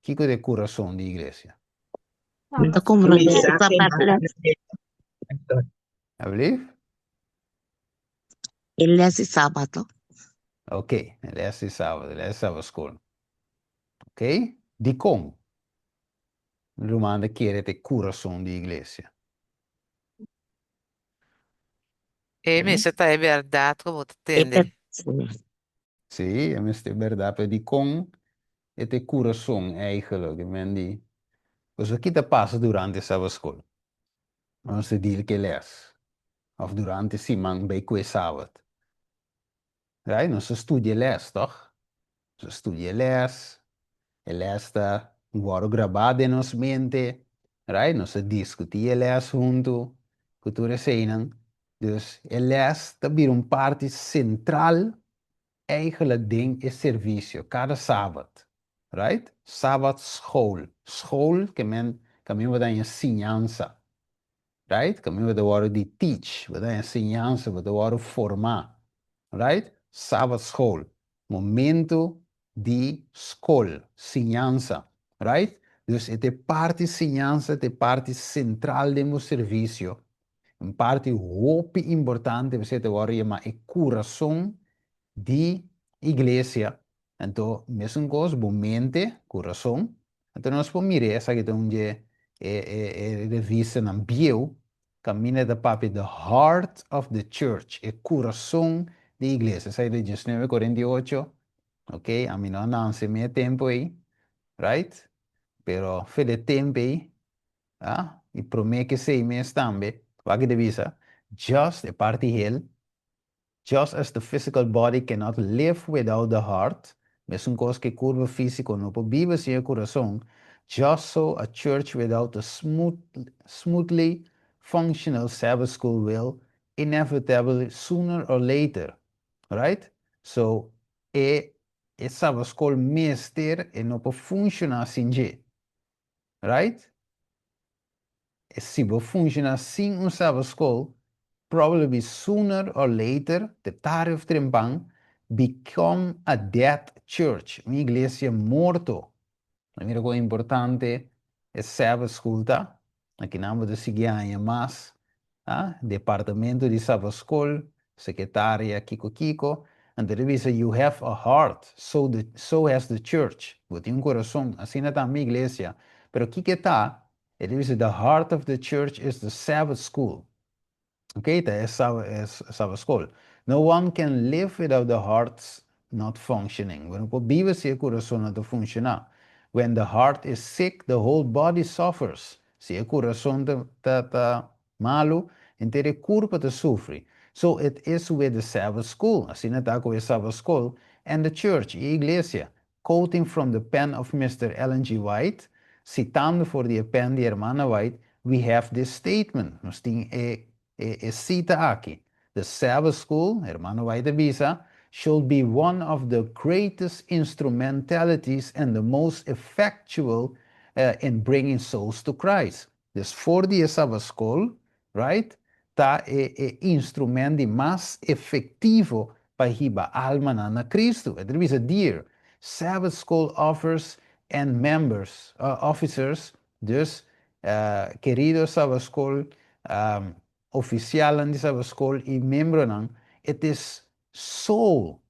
Kiko ta e kurason di iglesia? Mi ta komprondé e sabat les. Alblief? E les di sabato. Ok, e les di sabat, e les di sabat skol. Ok, dikon ruman ta kere ta e kurason di iglesia? E mester ta e bèrdat ku bo ta tende. Sí, e mester bèrdat, pero dikon e ta e kurason eigenlijk? E men di, pasobra ki ta pasa durante sabaskol? Nos ta deal ku e lès, òf durante siman bai ku e sabat. Right? Nos a studia les, toch? Nos a studia les, e les ta wòrdu grabá den nos mente, right? Nos a diskutí e les huntu ku tur eseinan. Dus e les ta bira un parti sentral eigenlijk den e servisio kada sabat, right? Sabat school. School ke men kaminda bo ta haña siñansa. Right? Kaminda bo ta wòrdu di teach, bo ta haña siñansa, bo ta wòrdu formá. Right? Sabat school. Momento di skol, siñansa. Right? Dus e ta e parti siñansa, ta e parti sentral den bo servisio. Un parti hopi importante, p'esei ta wòrdu yamá e kurason di iglesia. Anto mesun kos bo mente, kurason. Anto nos por mira esaki ta un dje e e e revistanan bieu kaminda ta papia the heart of the church, e kurason di iglesia. Esaki ta 1948, ok, ami no a nanse mi e tempu ei, right? Pero fe di e tempu ei, ah, i promé ke esei mes tambe, wak ta bisa, just e parti hel, Just as the physical body cannot live without the heart, mesun kos ku e kurpa físiko no por biba sin e kurason, just so a church without a smoothly functional Sabbath school will inevitably sooner or later, right? So, e e Sabbath school mester, e no por funshoná sin dje, right? Si bo funciona sin un Sabbath school, probably sooner or later, te tarde of trempan, become a dead church, un iglesia morto. A mira con importante e Sabbath school ta. Akinan bo ta sigui haña mas, ah, departamento di Sabbath school, secretaria kiko kiko. Anto ta bisa you have a heart, so the so has the church. Bo tin un corazon, asina tambe iglesia. Pero kiko ta? E ta bisa the heart of the church is the Sabbath school. Ok, ta e Sabbath school. No one can live without the heart's not functioning. Bo no por biba si e kurason no ta funshoná. When the heart is sick, the whole body suffers. Si e kurason ta ta ta malu, henter e kurpa ta sufri. So it is with the Sabbath school. Asina ta ku e Sabbath school and the church, e iglesia. Quoting from the pen of Mister Ellen G. White, Sitando for di e pen di Hermana White, we have this statement, nos tin e e e sita aki, The Sabbath School, Hermana White a bisa, should be one of the greatest instrumentalities and the most effectual in bringing souls to Christ. Dus for di e Sabbath School, right, ta e e instrument di mas efectivo pa hiba almanan na Cristo. E ta bisa, Dear Sabbath School offers and members, officers, dus kerido Sabbath School oficialnan di Sabbath School y miembronan, it is soul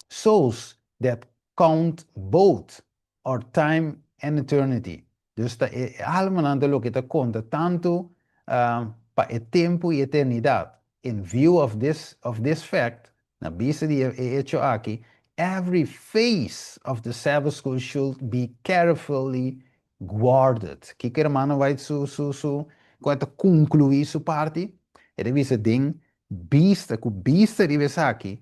Souls that count both our time and eternity. Dus ta e almanan ta loke ta konta tantu pa e tempu i eternidat. In view of this of this fact, na bista di e echo aki, every phase of the Sabbath School should be carefully guarded. Kiko Hermano White su su su kon e ta konkluí su parti? E ta bisa den bista ku bista riba esaki,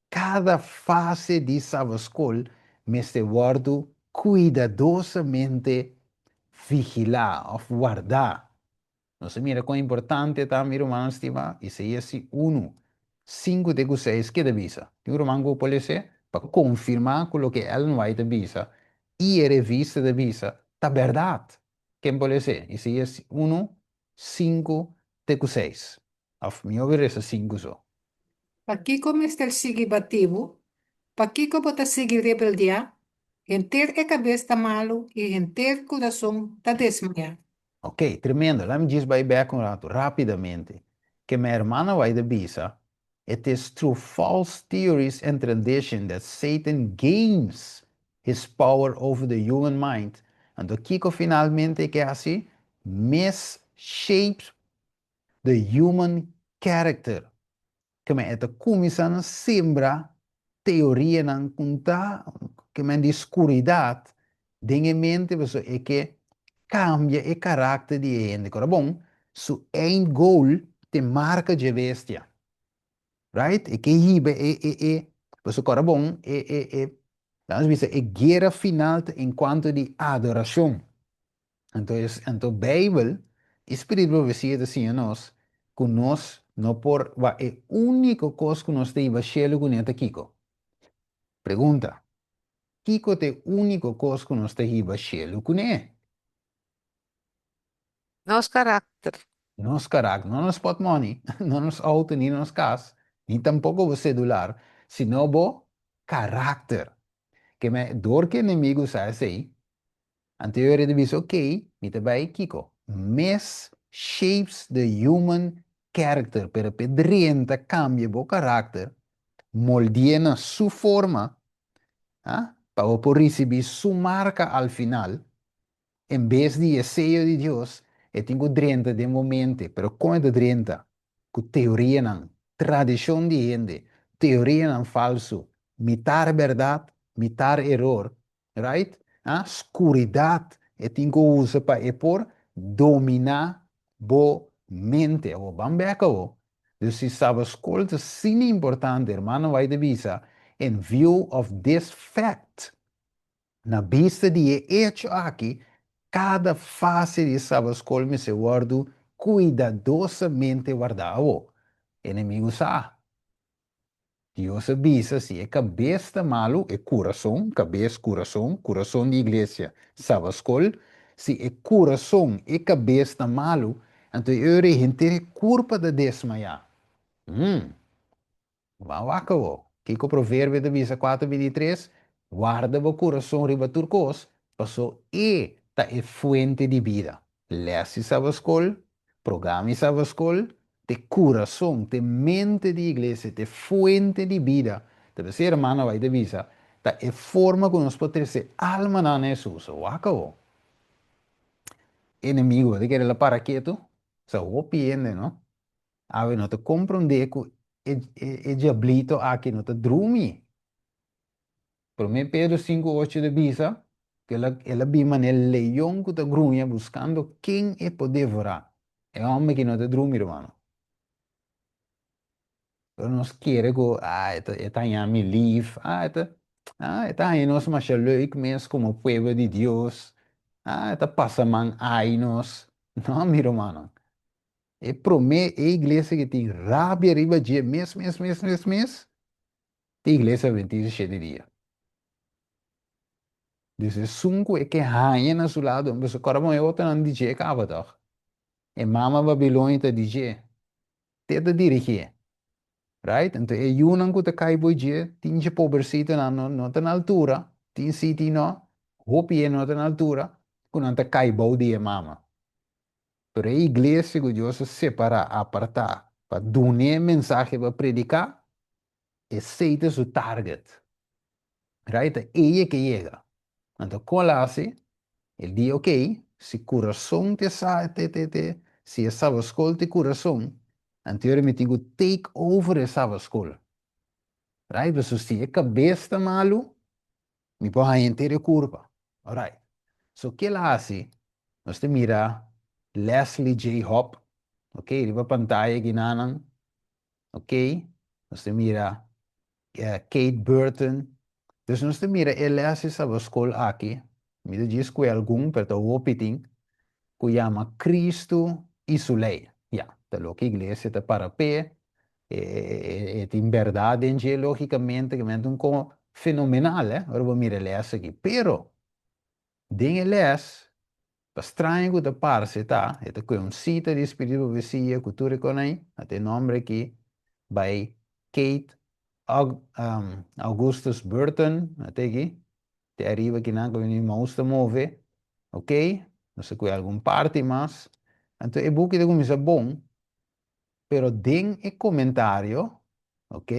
Kada fase di Sabbatschool mester wòrdu kuidadosamente vigilá òf wardá. Nos a mira kon importante ta, mi rumannan stimá, Isaías 1, 5 te ku 6 keda bisa. Tin un ruman ku por lese pa konfirmá ku loke Ellen White a bisa i e revista ta bisa ta bèrdat. Ken por lese? Isaías 1, 5 te ku 6. Of mi obi resa 5 so. Pakiko mester sigui bati bo? Pakiko bo ta sigui rebeldiá? Henter e kabes ta malu i henter kurason ta desmayá. Ok, tremendo. Laat mi djis bai bek un ratu, rapidamente. Ke mi hermana White a bisa, It is through false theories and tradition that Satan gains his power over the human mind. Anto kiko finalmente e ke hasi? Misshapes The human character. Ke men e ta kuminsá na sembra teorianan ku ta ke men di skuridat den e mente pasobra e ke kambia e karakter di e hende. Kora bon, su eind goal ta e marka dje bestia. Right? E ke hiba e e e pasobra kòrda bon e e e laat nos bisa e guera final ta en kuanto di adorashon. Anto es anto Beibel i spiritu profesia ta siña nos ku nos no por wak e úniko kos ku nos ta hiba shelu kuné ta kiko? Pregunta, Kiko ta e úniko kos ku nos ta hiba shelu kuné? Nos karakter. Nos karakter, no nos pòtmòni, no nos outo ni nos kas, ni tampoko bo sedular, sino bo karakter. Ke men, dor ku enemigu sa esei, anto e ora ta bisa, ok, mi ta bai kiko? Mis shapes the human character, pero p'e drenta kambia bo karakter, moldi'é na su forma, ah, pa bo por risibí su marka al final, En bes di e seyo di Dios, e tin ku drenta den bo mente. Pero kon e ta drenta? Ku teorianan, tradishon di hende, teorianan falsu, mitar bèrdat, mitar eror, right? Ah, skuridat e tin ku usa pa e por dominá bo mente. Awor, ban bèk awor. Dus si Sabbat Skol ta asina importante, hermano White ta bisa, in view of this fact, Na bista di e echo aki, kada fase di e Sabaskol mester wòrdu kuidadosamente wardá. Awor, enemigu sa. Dios a bisa si e kabes ta malu, e kurason, kabes, kurason, kurason di iglesia, Sabaskol, si e kurason, e kabes ta malu, anto e ora ei henter e kurpa ta desmayá. Hum. Ban wak awor. Kiko Proverbio ta bisa 4:23? Warda bo kurason riba tur kos, paso e ta e fuente di bida. Lès di Sabaskol, programa di Sabaskol, t'e kurason, t'e mente di iglesia, t'e fuente di bida. Ta p'esei hermano bai ta bisa, ta e forma ku nos por trese almanan na Hesus. Wak awor. Enemigo bo ta kere la para ketu? Sa hopi hende, no? Awe no ta komprondé ku e diablito aki no ta drumi. Promé Pedro 5:8 ta bisa ku el a bin manera leon ku ta gruña buskando ken e por devorá. E hòmber aki no ta drumi, rumannan. Pero nos kere ku ah e ta e ta haña mi lif, ah e ta ah e ta haña nos masha leuk mes komo pueblo di Dios, ah e ta pasa man ai nos. No, mi rumannan. E promé e iglesia ki tin rabia riba dje mes mes mes mes mes ta iglesia adventista shete dia. Dus esun ku e ke haña na su lado, pasobra kòrda bon e otronan di dje kaba tòg. E mama Babilonia ta di dje, te ta dirigié. Right? Anto e yunan ku ta kai bo dje, tin dje pobersitonan no no ta na altura, tin si tin no, hopi e no ta na altura, ku nan ta kai bou di e mama. Pero e iglesia ku Dios a separá, apartá, pa dun'é e mensahe pa prediká, esei ta su target. Right? Ta ei e ke yega. Anto kon el a hasi? El di, ok, si kurason te sa, te, te, te, si e sabaskol te kurason, anto mi tin ku take over e sabaskol. Right? Pasobra si e kabes ta malu, Mi por haña henter e kurpa. Alright. So ke el a hasi? Nos ta mira Leslie J. Hopp, ok, riba pantaya kinanan, ok. Nos ta mira Kate Burton. Dus nos ta mira e Leslie Sabascol aki, mi ta djis kue algun, pero ta hopi tin, ku yama Cristo i Su Lei. Ya, ta loke iglesia ta para p'e, E tin berdad den dje logicamente, que un ko fenomenal, eh, ora bo mira e les aki. Pero, den e les, pa straño ku ta parse ta, e ta kue un sita di Spiritu di Profesia ku tur e kon ei, a ta e nomber aki, by Kate Augustus Burton, a ta aki, te ariba kinan ku mi mouse ta move, ok, nos ta kue algun parti mas. Anto e buki ta kuminsa bon, Pero den e komentario, ok,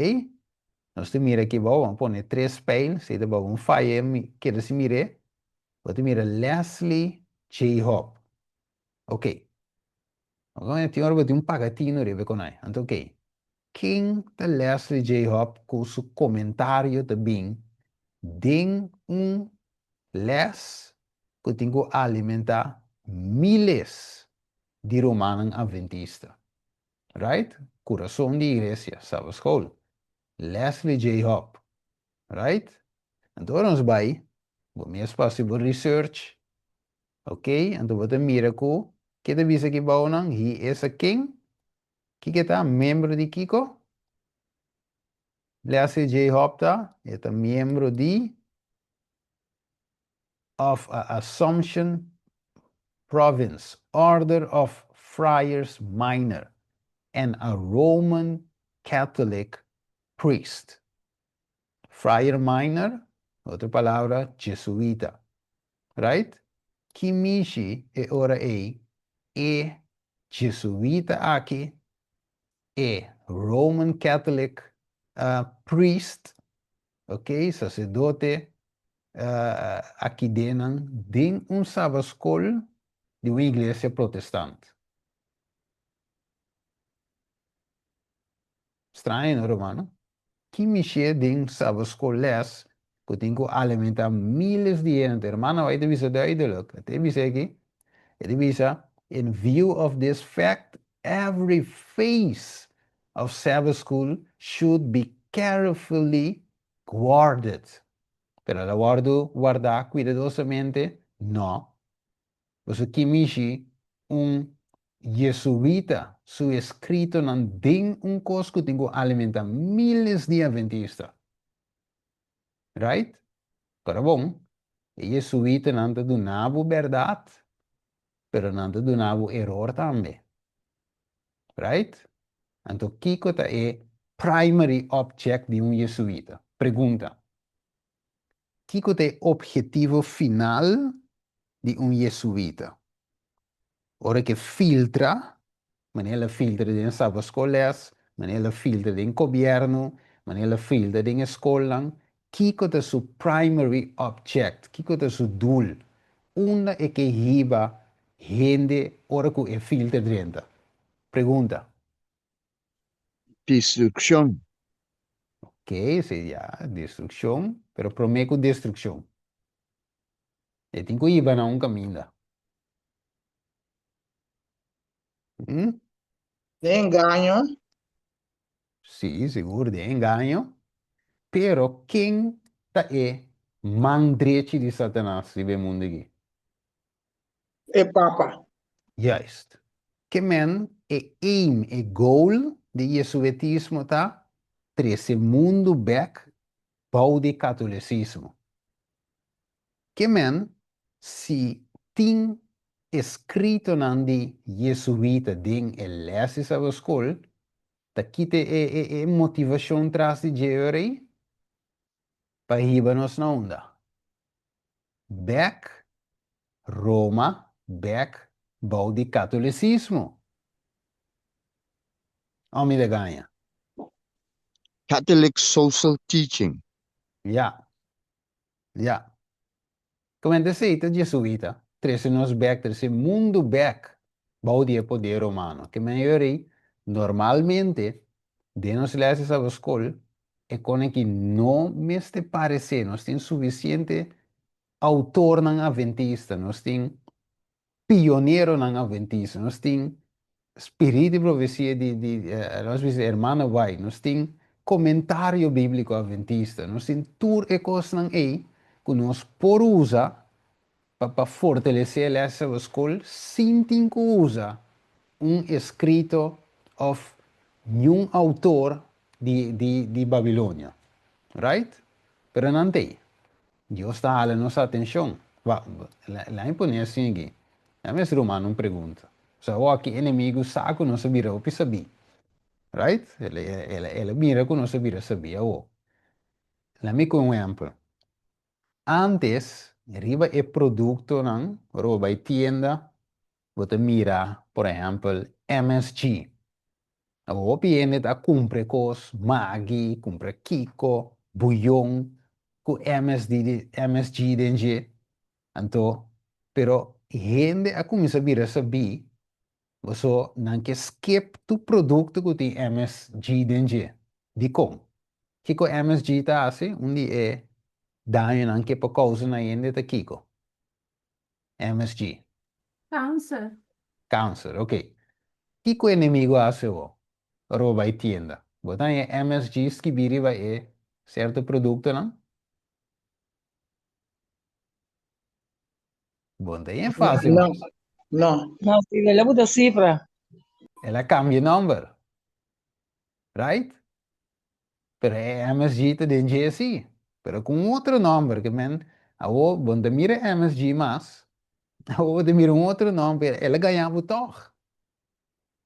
nos ta mira aki bou, a pone tres pijl, si ta bou un faya mi keda sin mir'é, bo ta mira Leslie J. Hopp. Ok. Tin ora bo tin un pagatino riba e konai. Anto ok, ken ta Leslie J. Hopp ku su komentario ta bin den un les ku tin ku alimentá miles di rumannan adventista. Right? Kurason di iglesia, Sabbatschool. Leslie J. Hopp. Right? Anto ora nos bai, bo mes pa hasi bo research, ok? Anto bo ta mira ku ke ta bisa aki bou nan, he is a king. Kiko e ta? Miembro di kiko? Leslie J. Hopp ta? E ta miembro di of a Assumption Province, Order of Friars Minor, and a Roman Catholic priest. Friar Minor, otro palabra, Jesuita. Right? Ki mishi e ora ei e Jesuita aki, e Roman Catholic priest, ok, sacerdote, aki den nan den un sabaskol di un iglesia protestant. Straño no ruman? Ki mishé den sabaskol les ku tin ku alimentá miles di hende? Hermana White ta bisa duidelijk, e ta bisa aki, e ta bisa, In view of this fact, every phase of Sabbath school should be carefully guarded. Pero el a wòrdu wardá kuidadosamente? No. Pasobra ki mishi un jesuita su eskritonan den un kos ku tin ku alimentá míles di adventista. Right? Ora bon, e jesuitanan ta duna bo bèrdat, pero nan ta duna bo eror tambe. Right? Anto kiko ta e primary object di un jesuita? Pregunta. Kiko ta e obhetivo final di un jesuita? Ora ke filtra, manera el a filtra den Sabascoles, manera el a filtra den gobierno, manera el a filtra den e skolnan, kiko ta su primary object? Kiko ta su doel? Unda e ke hiba hende ora ku e filter drenta? Pregunta. Destrukshon. Ok, esei ya, destrukshon, pero promé ku destrukshon. E tin ku hiba na un kaminda. Hm? Den engaño. Sí, sigur, den engaño. Pero ken ta e man drechi di Satanas riba e mundu aki? E Papa. Juist. Ke men e aim, e goal di Jesuitismo ta trese mundu bek bou di Catolicismo. Ke men si tin escritonan di Jesuita den e les di Sabaschool, ta kita e e e motivacion tras di dje ora ei? Pa hiba nos na unda? Bek Roma, bek bou di Catolicismo. Of mi ta gaña? Catholic Social Teaching. Ya. Ya. Comente esey ta Jesuita trece nos bek, trece mundo bek bou di e poder romano. Ke men yori, normalmente, den nos les di sabaschool, e kone ki no mester parece, nos tin suficiente autornan adventista, nos tin pioneronan adventista, nos tin spirit di profesia di di nos bisa hermana White, nos tin komentario bíbliko adventista, nos tin tur e kosnan ei ku nos por usa pa pa fortalesé lès Sabbatschool sin tin ku usa un eskrito òf niun outor di di di Babilonia. Right? Pero nan t'ei. Dios ta hala nos atencion. Ba, laat mi pone asin aki. Laat mi haci ruman un pregunta. So awor aki enemigo sa cu nos a bira hopi sabí. Right? El, el, el a mira cu nos a bira sabí awor. Laat mi con un ehempel. Antes, riba e productonan, ora bo bay tienda, bo ta mira, por ehempel, MSG. Hopi hende ta kumpra e kos, Maggi, kumpra kiko, buyon, ku MSD, MSG den dje. Anto, pero hende a kuminsá bira sabí, paso nan ke skip tur produkto ku tin MSG den dje. Dikon? Kiko MSG ta hasi? Un di e dañonan ke por kousa na hende ta kiko? MSG. Kanser. Kanser, ok. Kiko enemigo a hasi awor? Ora bo bai tienda, bo ta haña MSG skibí riba e sierto produktonan? Bo no ta haña fásil No, mas. no. No, si el a buta sifra. El a kambia nòmber, right? Pero e MSG ta den dje sí, pero ku un otro nòmber ke men awor bo no ta mira MSG mas, awor bo ta mira un otro nòmber, el a gaña bo tòg.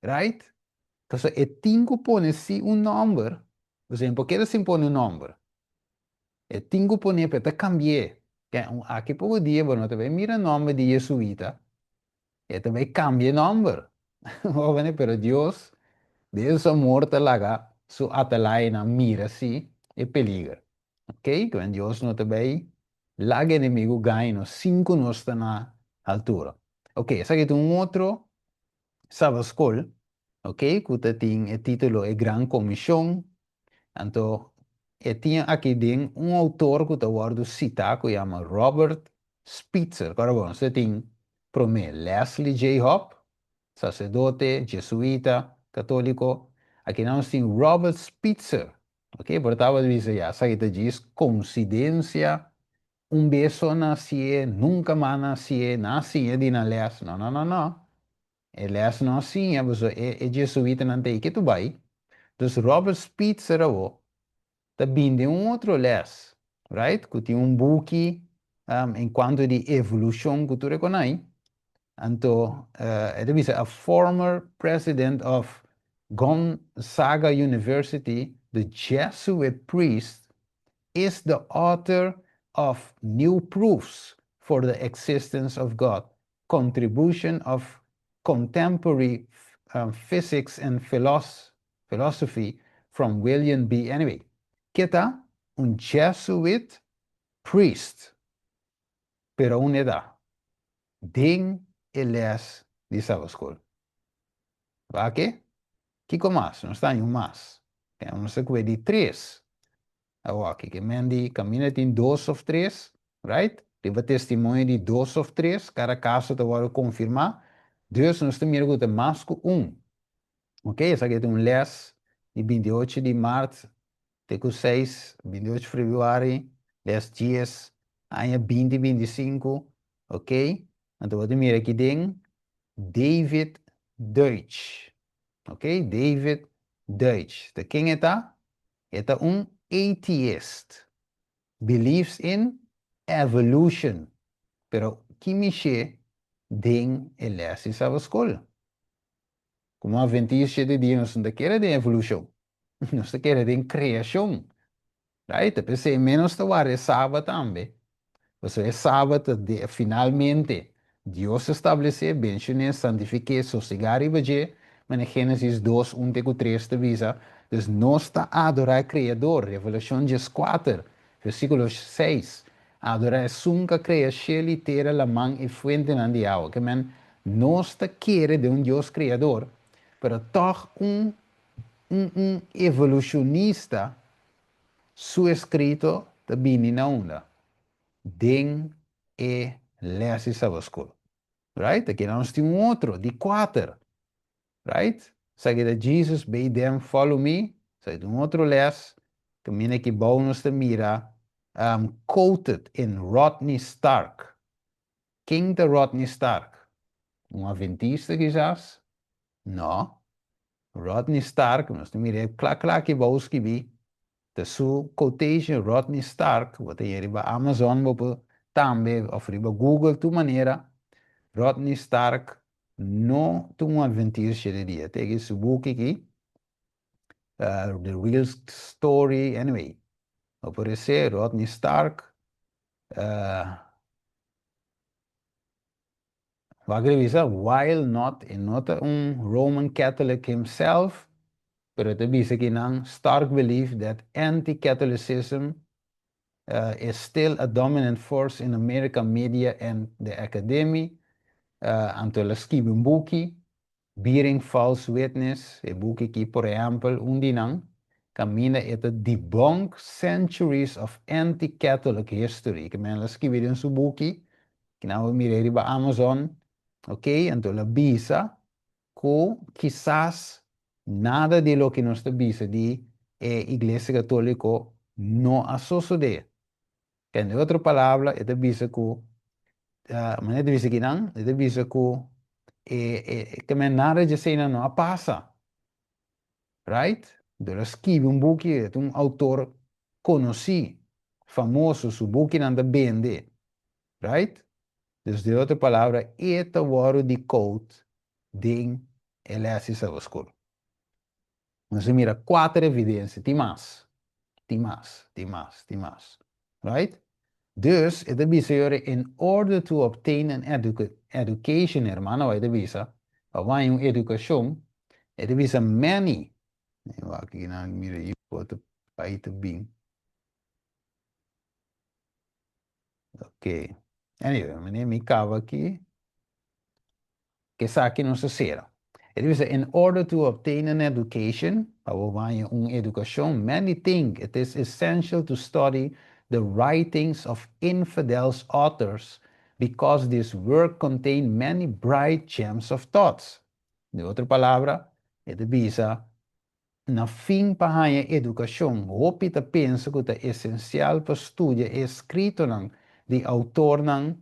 Right? Pasobra e tin ku pone sí un nòmber, pasobra e no por keda sin pone un nòmber. E tin ku pone pa e ta kambi'é. Ke un aki poko dia bo no ta bai mira nòmber di Jesuita, e ta bai kambia e nòmber. Bo Pero Dios, den su amor ta laga su atalayanan mira sí e peliger. Ok? Ke Dios no ta bai laga enemigu gaña nos sin ku nos ta na altura. Ok, esaki ta un otro Sabbat Skol, ok, ku ta tin e título E Gran Komishon. Anto e tin aki den un outor ku ta wòrdu sitá ku yama Robert Spitzer. Kòrda bon, nos ta tin promé Leslie J. Hopp, saserdote, jesuita, katóliko. Aki nan nos tin Robert Spitzer, ok, por tabata bisa ya esaki ta djis konsidensia Un bes so nacié, nunca mas nacié, nan a siña di nan les. No, no, no, no. E les no a siña, pasobra e, e jesuitanan ta ei ke tu bai. Dus Robert Spitzer awo ta bin den un otro les, right? Ku tin un buki um, en cuanto di evolucion ku tur e konai. Anto, uh, e ta bisa, a former president of Gonzaga University, the Jesuit priest is the author of New Proofs for the Existence of God, Contribution of Contemporary Physics and Philosophy from William B. Anyway, ke ta un Jesuit priest, pero un e ta den e les di Sabbatschool. Wak-e? Kiko mas? Nos ta haña un mas. Nos ta kue di tres. Awor, ke men di kaminda tin dos of tres, right? Riba testimonio di dos of tres, kada kaso ta wòrdu konfirmá. Dus nos ta mira ku ta mas ku un. Ok, esaki ta un lès di 28 di mart te ku 6, 28 febrüari, lès 10, aña 2025, ok? Anto bo ta mira aki den David Deutsch, ok? David Deutsch. Ta ken e ta? E ta un atheist, believes in evolution, pero ki mish'é den e les di Sabbatschool? Como Adventista shete dia nos no ta kere den evolucion, nos ta kere den creacion. Right? Ta p'esei menos ta warda e Sabat tambe. Pasobra e Sabat ta de, finalmente Dios a establesé, benshon'é, santifik'é, sosegá riba dje, manera Génesis 2, 1 te ku 3 ta bisa. Dus nos ta adorá e Kreador, Revelashon 14, versíkulo 6, Adorá esun ku a krea shelu i tera, laman i fuentenan di awa. Ke men, nos ta kere den un Dios Kreador, pero tòg un un un evolushonista su eskrito ta bini na unda? Den e les di Sabbatschool. Right? Aki nos tin un otro, di kuater. Right? Esaki ta Jesus bade them follow me. Esaki ta un otro les. Kaminda aki bou nos ta mira um, quoted in Rodney Stark. Ken ta Rodney Stark? Un adventista kisas? No. Rodney Stark, nos ta mira e kla kla aki bou skibi, ta su quotation Rodney Stark, bo ta haña riba Amazon bo por tambe of riba Google tur manera, Rodney Stark no ta un adventista shete dia, te aki su buki aki, The Real Story, anyway, bo por rese Rodney Stark, Wak revisa, while not, e no ta un Roman Catholic himself, pero e ta bisa ki nan stark belief that anti-Catholicism is still a dominant force in American media and the academy. Anto el a skibi un buki, Bearing False Witness, e buki ki por ehempel un di nan, kaminda e ta debunk centuries of anti-Catholic history, ke men el a skibi den su buki, ki nan por mira riba Amazon, ok, anto el a bisa ku kisas. Nada di loke nos ta bisa di e Iglesia Katóliko no a sosodé. Den otro palabra, e ta bisa ku, manera e ta bisa akinan, e ta bisa ku e e ke men nada dje eseinan no a pasa. Right? Dor a skibi un buki, e ta un outor konosí, famoso, su bukinan ta bende. Right? Dus den otro palabra, e ta wòrdu di kout den e lès di Sabbat School. Nos a mira kuater evidensia, tin mas, tin mas, tin mas, tin mas. Right? Dus, e ta bisa yora, in order to obtain an education, hermano White ta bisa, pa haña un edukashon, e ta bisa many, wak aki nan mira yi foto pai ta bin. Ok. Anyway, meneer mi kaba aki. Ku esaki nos ta sera. E ta bisa, in order to obtain an education, pa bo haña un edukashon, many think it is essential to study the writings of infidels authors because this work contain many bright gems of thoughts. Den otro palabra, e ta bisa, Na fin pa haña edukashon, hopi ta pensa ku ta esensial pa studia e eskritonan di outornan,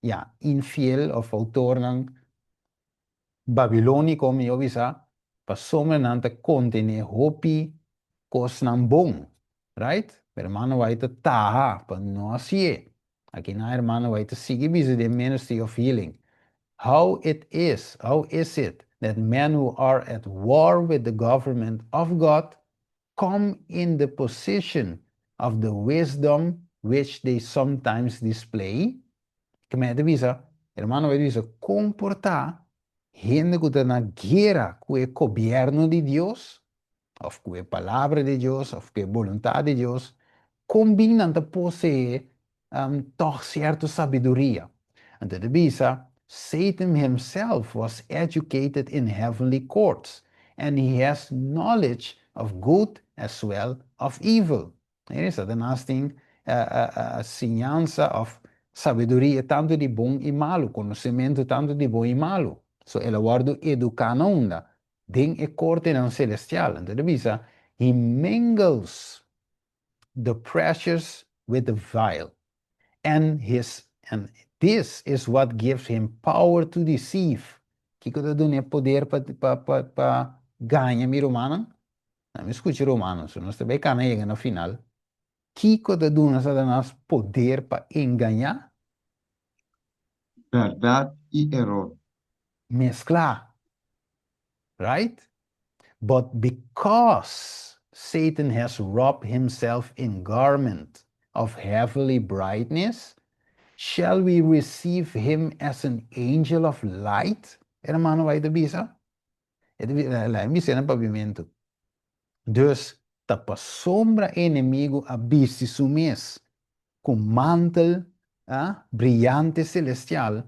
ya, infiel òf outornan babilóniko, mihó bisá, pasobra nan ta kontené hopi kosnan bon. Right? Hermano White ta taha pa no hasié. Akinan hermano White ta sigui bisa den Ministry of Healing, How it is, how is it that men who are at war with the government of God come in the position of the wisdom which they sometimes display? Ke men ta bisa, hermano White ta bisa, kon por ta hende ku ta na guera ku e gobièrnu di Dios, òf ku e Palabra di Dios, òf ku e boluntat di Dios, kon bin nan ta poseé tòg sierto sabiduria? Anto e ta bisa, Satan himself was educated in heavenly courts, and he has knowledge of good as well of evil. Mira, Satanas tin siñansa òf sabiduria tantu di bon i malu, konosementu tantu di bon i malu. So el a wòrdu eduká na unda? Den e kortenan selestial. Anto e ta bisa, He mingles the precious with the vile, and his, and this is what gives him power to deceive. Kiko ta dun'é poder pa, pa, pa, pa gaña, mi rumannan? Na mi skucha rumannan, so nos ta bai kana yega na final. Kiko ta duna Satanas poder pa engañá? Bèrdat i eror. Mesklá. Right? But because Satan has robed himself in garment of heavenly brightness, shall we receive him as an angel of light? Hermano White ta bisa. E ta bisa, laga mi bisa na papiamentu. Dus, ta pasobra e enemigu a bisti su mes ku mantel briyante selestial,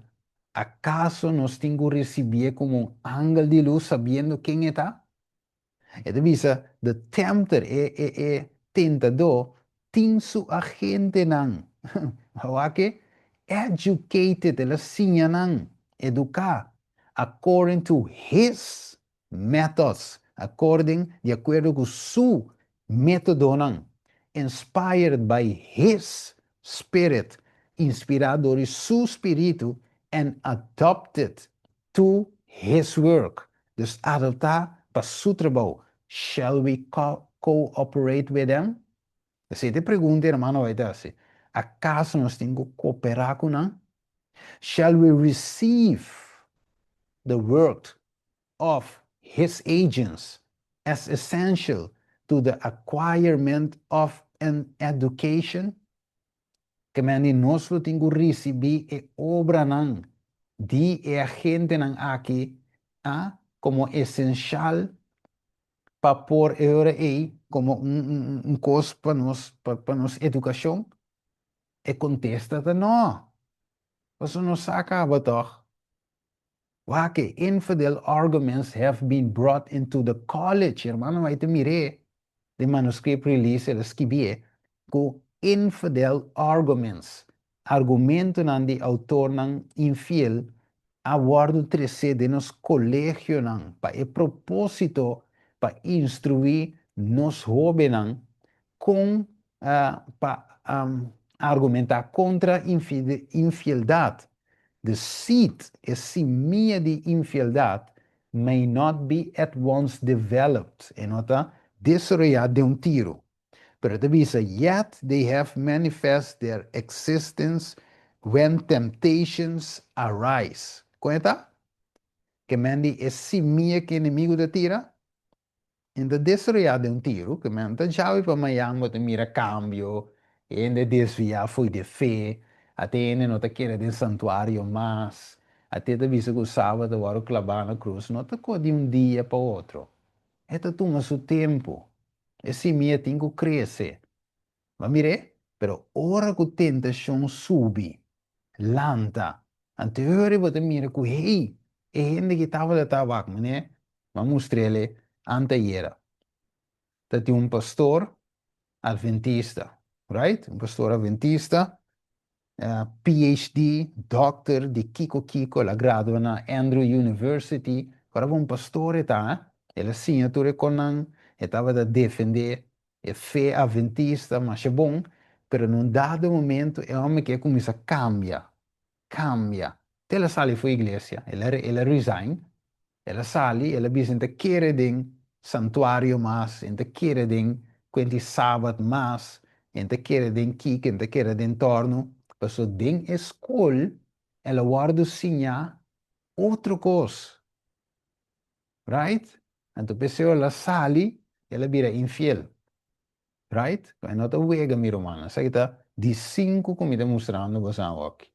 akaso nos tin ku risibié komo un angel di lus sabiendo ken e ta? E ta bisa, The tempter, e, e, e tentadó, tin su agentenan. Awor ke? Educated, el a siña nan, eduká, according to his methods, according, di akuerdo ku su métodonan, inspired by his spirit, inspirá dor di su spiritu, and adopted to his work, dus adoptá pa su trabou, shall we cooperate with them? Esei ta e pregunta e hermano White ta hasi. Akaso nos tin ku kooperá ku nan? Shall we receive the work of his agents as essential to the acquirement of an education? Ke men di nos lo tin ku risibí e obranan di e agentenan aki a komo esenshal pa por e ora ei komo un kos pa nos pa nos edukashon? E kontesta ta no. Pasobra nos sa kaba tòg. Wak e infidel arguments have been brought into the college, hermano bai ta mir'é den manuscript release el a skibié ku infidel arguments, argumentonan di autornan infiel a wòrdu tresé den nos kolegionan pa e propósito. pa instruí nos hóbennan kon pa argumentá kontra infieldat. The seed, e simia di infieldat, may not be at once developed, e no ta desaroyá den un tiru. Pero e ta bisa, yet they have manifest their existence when temptations arise. Kon e ta? Ke men di e simia ku enemigu ta tira, e ta desaroyá den un tiru, ke men ta djawe pa mañan bo ta mira kambio, e hende a desviá fo'i di e fe, ate e hende no ta kere den santuario mas, ate e ta bisa ku sabat a wòrdu klabá na krus, no ta ko di un dia pa otro, e ta tuma su tempu. E simia tin ku krese. Bo a mir'é? Pero ora ku tentashon subi, lanta, anto e ora bo ta mira ku, hey, e hende ki tabata ta wak manera mi a mustr'el antayera. Ta tin un pastor adventista, right? Un pastor adventista, PhD, doctor di kiko kiko, el a gradua na Andrew University, ora bo un pastor e ta, el a siña tur e konan, e tabata defende e fe adventista masha bon, pero na un dado momento e homber ke a kuminsa kambia, kambia, te el a sali for iglesia, el a el a resign, el a sali, el a bisa, N ta kere den santuario mas, N ta kere den kuenti sabat mas, N ta kere den kiko, N ta kere den torno, pasobra den e skol el a wòrdu siñá otro kos, right? Anto p'esei el a sali, el a bira infiel. Right? E no ta wega mi rumannan. Esaki ta di sinku ku mi ta mustrando boso awoki.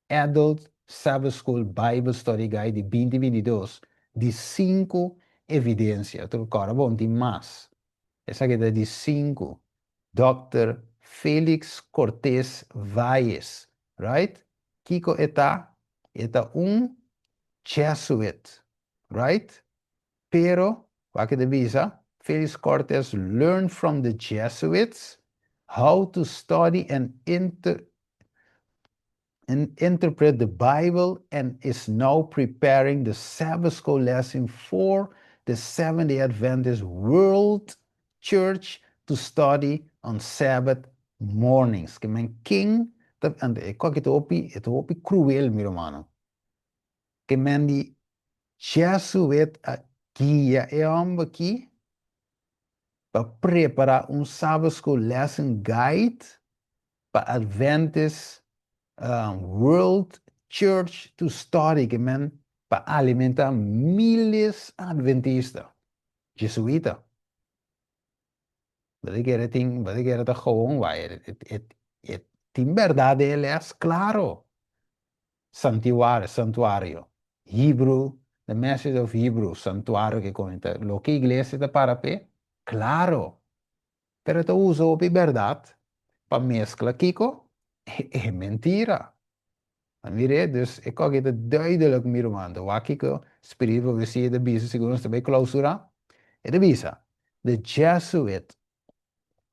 Adult Sabbath School Bible Study Guide di 2022, di sinku evidensia. Otro kòrda bon tin mas. Esaki ta di sinku. Dòkter Felix Cortez Valles. Right? Kiko e ta? E ta un Jesuit. Right? Pero, wak e ta bisa, Felix Cortez learned from the Jesuits how to study and and interpret the Bible and is now preparing the Sabbath School lesson for the Seventh-day Adventist World Church to study on Sabbath mornings. Ke men ken ta, anto e koki ta hopi, e ta hopi cruel, mi rumannan. Ke men di Jesuit a guia e homber aki pa prepara un Sabbath School Lesson Guide pa Adventist World Church to Study, ke men pa alimenta miles adventista, Jesuita. Bo ta kere tin, bo ta kere ta gewoon, wai, e tin berdad den e les, claro. Santiuario, santuario, Hebrew, the message of Hebrew, santuario ke comenta, loke iglesia ta para p'e, claro, pero ta usa hopi berdad pa mezcla kico? E mentira. A mir'é, dus e koki ta duidelijk mi ruman, ta wak kico Spiritu di Profecia ta bisa segun nos ta bay clausura, e ta bisa, The Jesuit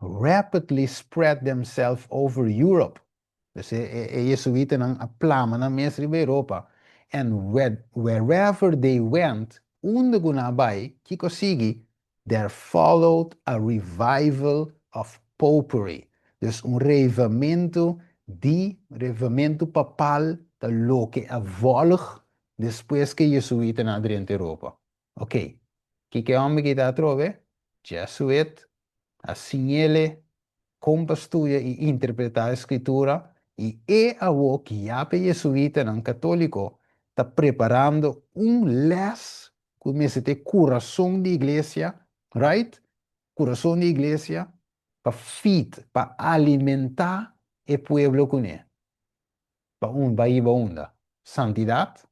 rapidly spread themselves over Europe. Dus e jesuitanan a plama nan mes riba Europa and wherever they went, unda ku nan a bai, kiko a sigui? There followed a revival of popery. Dus un revamentu di revamentu papal ta loke a vòlg despues ku e jesuitanan a drenta Europa. Oké, kiko e hòmber ki ta atrobe? Jesuit a siñ'ele kon pa studia i interpretá e Skritura, i e awor ki ya p'e jesuitanan katóliko ta preparando un lès ku mester ta e kurason di iglesia, right? Kurason di iglesia pa feed, pa alimentá e pueblo kuné. Pa un bai hiba unda? Santidat?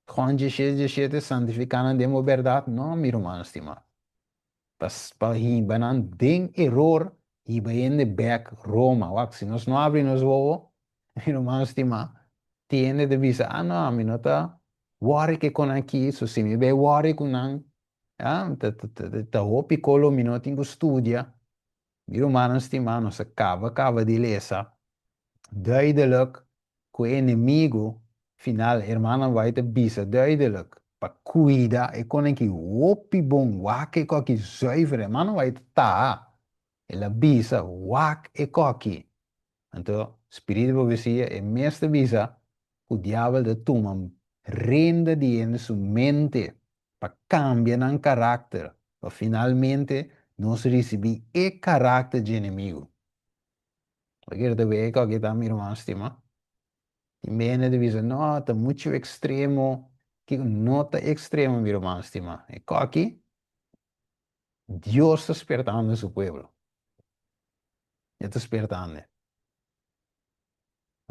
Juan diesshete diesshete, Santifiká nan den bo bèrdat? No, mi rumannan stimá. Pa pa hiba nan den eror, hiba hende bek Roma. Wak, si nos no abri nos wowo, mi ruman stimá, tin hende ta bisa, ah no, ami no ta wòri ke kon aki, so si mi bai wòri ku nan, ah, ta ta ta ta hopi kolo mi no tin ku studia. Mi rumannan stimá, nos a kaba kaba di lesa duidelijk ku e enemigu final, hermannan White a bisa duidelijk. Pa kuida e konenki hopi bon, wak e koki zuiver, e man no bai taha. El a bisa, wak e koki. Anto spiritu di profesia e mes ta bisa ku diabel ta tuma renda di hende su mente pa kambia nan karakter, pa finalmente nos risibí e karakter dje enemigu. Bo kere ta wea e koki ta, mi ruman stima? Tin bende ta bisa, no, ta muchu ekstremo. Kiko no ta ekstremo, mi ruman stima? E koki, Dios ta spertando su pueblo. E ta spertando.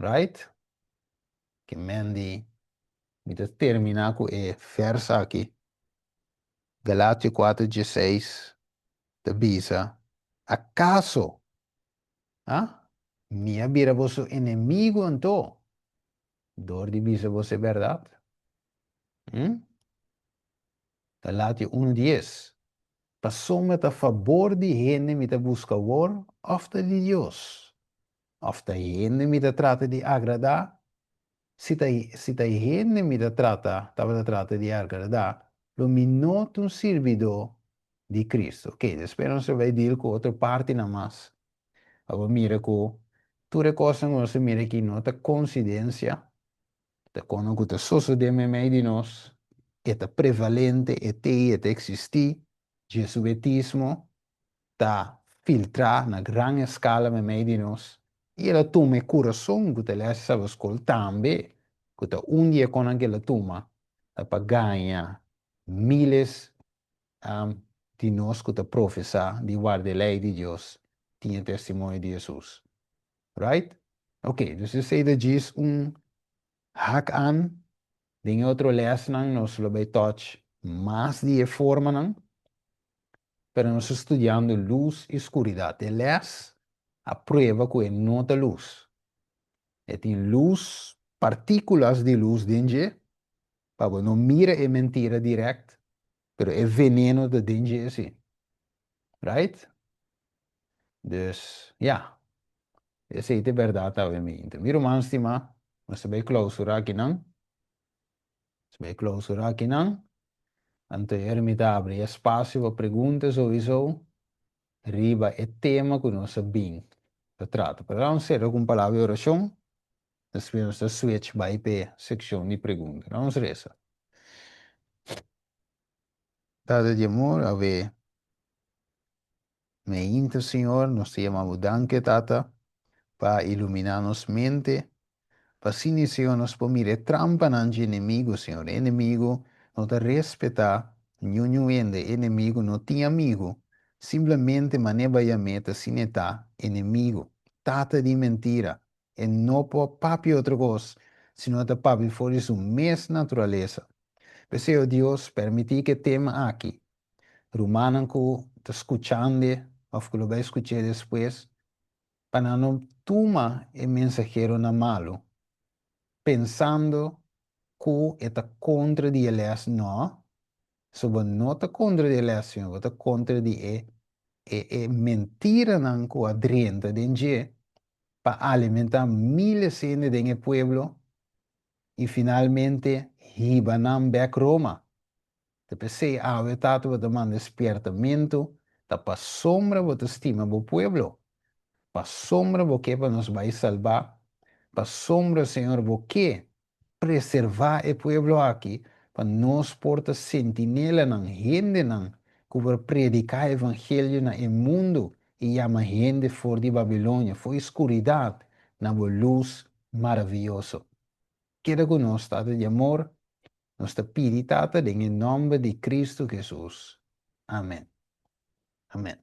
Right? Ke men di, mi ta termina ku e vers aki. Galatio 4, 16 ta bisa, Akaso Ah, mi a bira boso enemigu anto, dor di bisa boso e bèrdat? Hm? Galatio unu dies, Pasobra ta fabor di hende mi ta buska awor, òf ta di Dios? Òf ta hende mi ta trata di agradá? Si ta si ta hende mi ta trata tabata trata di agradá, lo mi no ta un sirbidó di Cristo. Ok, despues nos ta bai deal cu otro partinan mas. Pa bo mira cu tur e cosnan cu nos ta mira aki no ta coincidencia, ta cono cu ta sosode meimei di nos, e ta prevalente, e t'ei, e ta existi, Jesuitismo ta filtra na gran escala meimei di nos y el a tuma e curason cu ta lesa Sabascol tambe, cu ta un di e conan cu el a tuma ta pa gaña miles di nos ku ta profesá di warda e lei di Dios tin e testimonio di Hesus. Right? Ok, dus esei ta djis un hak aan. Den e otro lèsnan nos lo bai touch mas di e formanan, pero nos ta studiando lus i skuridat. E lès a prueba ku e no ta lus. E tin lus, partíkulas di lus den dje, Pa bo no mira e mentira direct, pero e veneno ta den dje si. Right? Dus, ya. Esei ta e berdad awe mi. Mi ruman stima, nos ta bay clausura akinan. Nos ta bay clausura akinan. Anto e mi ta abri espacio pa pregunta souiso riba e tema cu nos a bin ta trata. Pero laga nos cera cu un palabra di oracion. Despues nos ta switch bai p'e seccion di pregunta. Nos reza. Tata di amor, awe meinta, Señor, nos ta yama Bo danki, Tata, pa ilumina nos mente, pa asina, Señor, nos por mira e trampanan dje enemigo, Señor. E enemigo no ta respeta niun niun hende, e enemigo no tin amigo, simplemente manera bo a yam'é ta asina e ta, enemigo, tata di mentira. E no por papia otro kos, sino ta papia for di su mes naturalesa. P'esei, o Dios, permití ku e tema aki, rumannan ku ta skuchando òf ku lo bai skuch'é despues, pa nan no tuma e mensaheronan malu, pensando ku e ta kontra di e lès. No, so bo no ta kontra di e lès, sino bo ta kontra di e e mentiranan ku a drenta den dje pa alimentá miles hende den e pueblo i finalmente hiba nan bèk Roma. Ta p'esei awe Tata bo ta manda e spiertamentu, ta pasobra bo ta stima bo pueblo, pasobra bo ke pa nos bai salbá, pasobra Señor bo ke preservá e pueblo aki pa nos por ta sentinelanan, hendenan ku por prediká evangelio na e mundu i yama hende for di Babilonia, for e skuridat, na bo lus maravioso. Keda ku nos, Tata di amor, nos ta pidi, Tata, den e nòmber di Kristu Hesus. Amen. Amen.